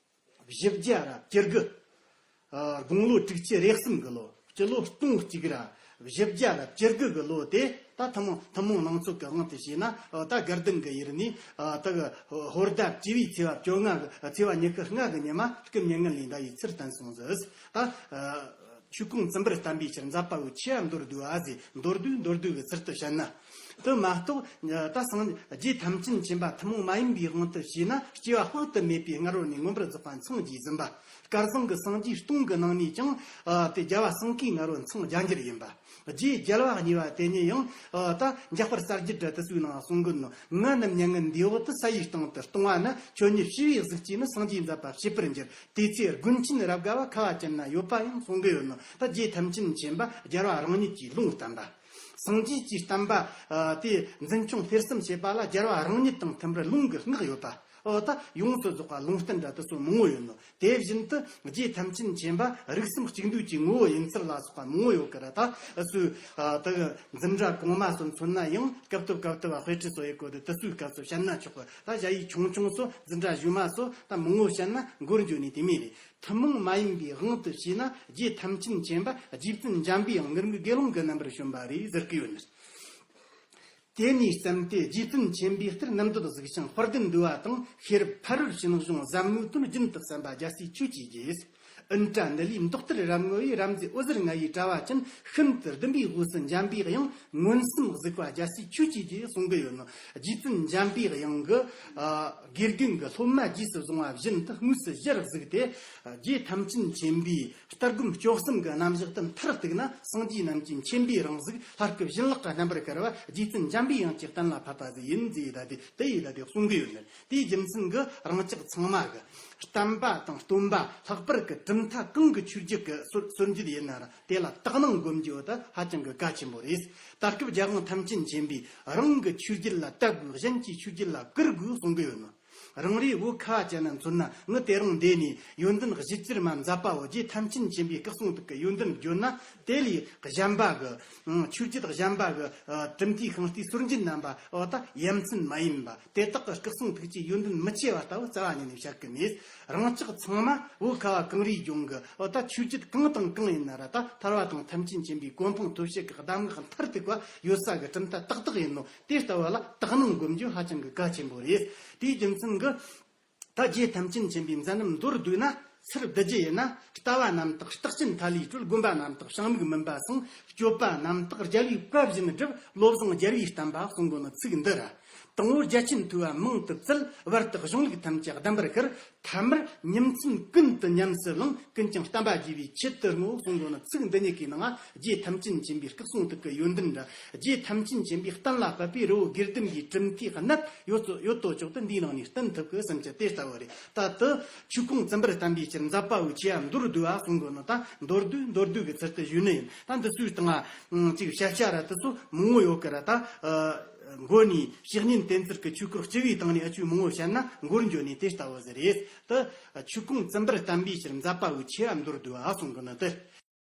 བཞི་བརྒྱ་ར་བཅུ་དགུ། ཨ། དགུང་ལོ་དྲུག་ཅུ་རེ་གསུམ་གྱི་ལོ། སྤྱི་ལོ་སྟོང་གཅིག་ར་བཞི་བརྒྱ་ར་བཅུ་དགུ་གི་ལོ་དེ་ད་ཐུན་མོང་ཐུན་མོང་ནང་ཚོགས་ཀྱི་དབང་དུ་བྱས་ན། ཨ། ད་དགའ་ལྡན་གྱི་ཡུལ་ནས། ཨ། ད་གི་ཧོར་ཟླ་བཅུ་བའི་ཚེས་པ་བཅོ་ལྔ་གི་ཚེས་པ་ཉི་ཤུ་ལྔ་གི་ཉི་མ་སྐུ་མྱ་ངན་ལས་འདའ་བའི་ཚུལ་བསྟན་སོང་ཟིག། ད། ཨ། ཆོས་སྐུ་བཙུན་པར་བསྟན་པའི་ཕྱིར་མཛད་པ་བོ་ཆེ་བ་མདོར་བསྡུས་པ་ཟེར། མདོར་བསྡུས་མདོར་བསྡུས་ཀྱི་ཚུལ་དུ་བཤད་ན། དེ་མ་གཏོགས་ད་སངས་རྒྱས་ཐམས་ཅད་མཁྱེན་པ་ཐུན་མོང་མ་ཡིན་པའི་དབང་དུ་བྱས་ན། སྐྱེ་བ་དཔག་ཏུ་མེད་པའི་སྔ་རོལ་ནས་མངོན་པར་རྫོགས་པ་མཚན་བརྗོད་ཟིན་པ། སྐལ་བཟང་གི་སངས་རྒྱས་སྟོང་གི་ནང་ནས་ཀྱང་། ཨ། དེ་རྒྱལ་བ་སེང་གེའི་སྔ་རོལ་མཚན་བརྒྱ་འགྱུར་ཡིན་པ། རྗེ་རྒྱལ་བ་གཉིས་པ་དེ་ཉིད་ཡང་། ཨ། ད་འཇམ་དཔལ་གསལ་རྒྱལ་ར་དེ་ཚོའི་ནང་གསུང་གི་ནོ། ང་རྣམས་མྱ་ངན་འདས་འོག་ཏུ་ས་ཡི་སྟེང་དུ་ལྟུང་བ་ན། ཁྱོད་ཉིད་ཞི་བའི་གཟུགས་ཀྱིས་ནི། སངས་རྒྱས་མཛད་པ་བྱེད་པར་འགྱུར། དེ་ཚེ་དགོན་ཆེན་རབ་དགའ་བ། ཁ་བ་ཅན་ན་ཡོད་པ་ཡང་། གསུང་གི་ཡོད་ནོ། ད་རྗེ་ཐམས་ཅད་མཁྱེན་པ་རྒྱལ་བ་རང་ཉིད་ཀྱིས་ལུང་བསྟན་པ། སངས་རྒྱས་ཀྱི་བསྟན་པ། ཨ། དེ་འཛིན་སྐྱོང་སྤེལ་གསུམ་བྱེད་པ་ལ་རྒྱལ་བ་རང་ཉིད་དང་མཐུན་པར་ལུང་གིས་བསྔགས་ཡོད་པ། འོ་ད་ཡོངས་སུ་རྫོགས་པ་ལུང་བསྟན་ར་དེ་ཚོ་མང་བོ་ཡོད་ནོ། དེ་བཞིན་དུ་རྗེ་ཐམས་ཅད་མཁྱེན་པ་རིགས་གསུམ་གཅིག་འདུས་ཀྱི་ངོ་བོ་ཡིན་ཚུལ་ལ་སོགས་པ་མང་བོ་ཡོད་ཀི་ར། ད་སུ། ཨ། ད་འཛིན་གྲྭ་གོང་མ་སོགས་མཚོན་ན་ཡང་སྐབས་ཐོབ་སྐབས་ཐོབ་པ་དཔེ་ཁྲིད་སོགས་ཡོད་གོ། དེ་དེ་ཚོའི་སྐབས་སུ་བཤད་ན་ཆོག་གི། ད་ཞ་ཡི་ཆུང་ཆུང་སོགས་འཛིན་གྲྭ་གཞུག་མ་སོགས་ད་མང་བོ་བཤད་ན་འགོར་འགྱོ་ནི་དེ་མོ་རེད། ཐུན་མོང་མ་ཡིན་པའི་དབང་དུ་བྱས་ན། རྗེ་ཐམས་ཅད་མཁྱེན་པ་རྗེ་བཙུན་འཇམ་པའི་དབྱངས་ངུར་སྨྲིག་དགེ་སློང་གི་རྣམ་པར་བྱོན་པ་རེད་ཟེར་གི་ཡོད་ནི། དེ་ནས་བརྩམས་ཏེ་རྗེ་བཙུན་མཁྱེན་པའི་གཏེར་རྣམ་འདོད་གཟིགས་ཤིང་དཔལ་ལྡན་འདུས་པ་དང་། ཤེས་རབ་ཕ་རོལ་ཕྱི་ནང་གཞུང་ཟབ་མོའི་དོན་རྒྱུན་དུ་གསན་པ་རྒྱལ་སྲས་ཆོས་ཀྱི་རྗེ། ཨིནྡྲ་ནཱི་ལའི་མདོག་ལྟར་རབ་བསྔོ་བའི། རབ་མཛེས་འོད་ཟེར་ལྔ་ཡི་དྲ་བ་ཅན། ཤིན་ཏུ་ཟླུམ་པའི་དབུས་སུ་འཇམ་པའི་དབྱངས། མངོན་སུམ་གཟིགས་པ་རྒྱལ་སྲས་ཆོས་ཀྱི་རྗེ་གསུང་གི་ཡོད་ནོ། རྗེ་བཙུན་འཇམ་པའི་དབྱངས་ཀྱིས། ཨ། དགེ་རྒན་གྱི་སློབ་མ་རྗེས་སུ་བཟུང་བ་བཞིན་དུ་དངོས་སུ་ཞལ་གཟིགས་ཏེ། རྗེ་ཐམས་ཅད་མཁྱེན་པའི་ལྟ་སྒོམ་སྤྱོད་གསུམ་གྱི་རྣམ་གཞག་ཏུ་མཐར་གཏུགས་ན། སངས་རྒྱས་རྣམས་ཀྱི་མཁྱེན་པའི་རང་གཟུགས། ལྷ་སྐུ་བཞིན་ལག་གི་རྣམ་པར་དཀར་བ། རྗེ་བཙུན་འཇམ་པའི་དབྱངས་ཀྱིས་གཏན་ལ་ཕབ་པ་ཟིག་ཡིན་ཟེར། ད་དེ་དེ་ཡི་ད་དེ་གསུང་གི་ཡོད་ནི། དེའི་རྒྱུ་མཚན་གྱིས་རང་ཅག་ཚང་མ་གི་བསྟན་པ་དང་སྟོན་པ་ལྷག་པར་གྱི་གྲུབ་མཐའ་གང་གི་ཆོས་བརྒྱུད་ཀྱི་སྲོལ་སྲོལ་འབྱེད་ཡིན་ན་ར། དེ་ལ་དག་སྣང་སྒོམ་རྒྱུ་བོ་ད་ཧ་ཅང་གི་གལ་ཆེན་པོ་རེད། ད་སྐབས་རྒྱལ་དབང་ཐམས་ཅད་མཁྱེན་པས་རང་གི་ཆོས་བརྒྱུད་ལ་དད་དགོས། གཞན་གྱི་ཆོས་བརྒྱུད་ལ་བཀུར་དགོས་གསུང་གི་ཡོད་ནོ། རང་རེའི་བོད་ཁ་བ་ཅན་ན་མཚོན་ན། ངི་དེ་རིང་འདི་ནས་ཡོན་ཏན་གཞི་གྱུར་མ་མཛད་པ་བོ། རྗེ་ཐམས་ཅད་མཁྱེན་པའི་སྐུ་གསུང་ཐུགས་ཀྱི་ཡོན་ཏན་བརྗོད་ན། དེ་ལས་གཞན་པ་གི་ཆོས་བརྒྱུད་གཞན་པ་གི་གྲུབ་མཐའི་ཤིང་རྟའི་སྲོལ་འབྱེད་རྣམ་པ་བོ་ད་ཡ་མཚན་མ་ཡིན་པ། དེ་དག་གི་སྐུ་གསུང་ཐུགས་ཀྱི་ཡོན་ཏན་མི་ཆེ་བ་ལྟ་བུ་རྩ་བ་ཉིད་ནས་བཤད་གི་མེད། རང་ཅག་ཚང་མ་བོད་ཁ་བ་གངས་རིའི་ལྗོངས་ཀྱི་འོ་ད་ཆོས་བརྒྱུད་གང་དང་གང་ཡིན་ན་ར། ད་ཐར་བ་དང་ཐམས་ཅད་མཁྱེན་པའི་གོ་འཕང་ཐོབ་བྱེད་ཀྱི་གདམས་ངག་མཐར་ཐུག་པ་ཡོད་ས་གི་གྲུབ་མཐའ་ཏག་ཏག་ཡིན་ནོ། དེ་ལྟ་བུ་ལ་དག་སྣང་སྒོམ་རྒྱུ་ཧ་ཅང་གི་གལ་ཆེན་པོ་རེད། དེའི་རྒྱུ་མཚན་གྱིས་ད་རྗེ་ཐམས་ཅད་མཁྱེན་པའི་མཛད་རྣམ་མདོར་བསྡུས་ན། ཚུར་བསྡུ་རྒྱུ་ཡིན་ན། ལྟ་བ་རྣམ་དག་རྟགས་ཅན་ཐ་ལུའི་སྤྲུལ། སྒོམ་པ་རྣམ་དག་བྱང་མིག་མུན་པ་སངས། སྤྱོད་པ་རྣམ་དག་རྒྱལ་བའི་བཀའ་བཞིན་བསྒྲུབས། བློ་བཟང་རྒྱལ་བའི་བསྟན་པ་གསུང་གོ་ནོ། ཚིག་འདི་ར། དང་པོར་རྒྱ་ཆེན་ཐོས་པ་མང་དུ་བཙལ། བར་དུ་གཞུང་ལུགས་ཐམས་ཅད་གདམས་པར་ཤར། ཐ་མར་ཉིན་མཚན་ཀུན་ཏུ་ཉམས་སུ་བླངས། ཀུན་ཀྱང་བསྟན་པ་རྒྱས་པའི་ཆེད་དུ་བསྔོ། གསུང་གོ་ནོ། ཚིག་འདི་ཉིད་ཀྱི་ནང་རྗེ་ཐམས་ཅད་མཁྱེན་པའི་སྐུ་གསུང་ཐུགས་ཀྱི་ཡོན་ཏན་ར། རྗེ་ཐམས་ཅད་མཁྱེན་པའི་གཏན་ལ་ཕབ་པའི་རི་བོ་དགེ་ལྡན་གྱི་གྲུབ་མཐའི་གནད་ཡོད་ཚོ་ཡོད་དོ་ཅོག་ཏུ་འདིའི་ནང་ནས་བསྟན་ཐུབ་ཀི་བསམ་གྱི་དེ་ལྟ་བུ་རེད། ད་དུ་ཆོས་སྐུ་བཙུན་པར་བསྟན་པའི་ཕྱིར་མཛད་པ་བོ་ཆེ་བ་མདོར་བསྡུས་པ་གསུང་གོ་ནོ། ད་མདོར་བསྡུས་མདོར་བསྡུས་ཀྱི་ཚུལ་དུ་ཞུས་ནི་ཡིན། ད་འདི་ཚོའི་སྟེང་ང་ཅིག་བཤད་བྱ་ར་དེ་ཚོ་མང་བོ་ཡོད་ཀི་ར། ད་མགོ་ནས་བཤེས་གཉེན་བསྟེན་ཚུལ་གྱི་ཆོས་སྐོར་སྤྱི་བོའི་སྟེང་ནས་ཨ་ཆོས་མང་བོ་བཤད་ན་འགོར་འགྱོ་ནི་དེ་ལྟ་བུ་ཟིག་རེད། ད་ཆོས་སྐུ་བཙུན་པར་བསྟན་པའི་ཕྱིར་མཛད་པ་བོ་ཆེ་བ་མདོར་བསྡུས་པ་གསུང་གོ་ནོ་དེ།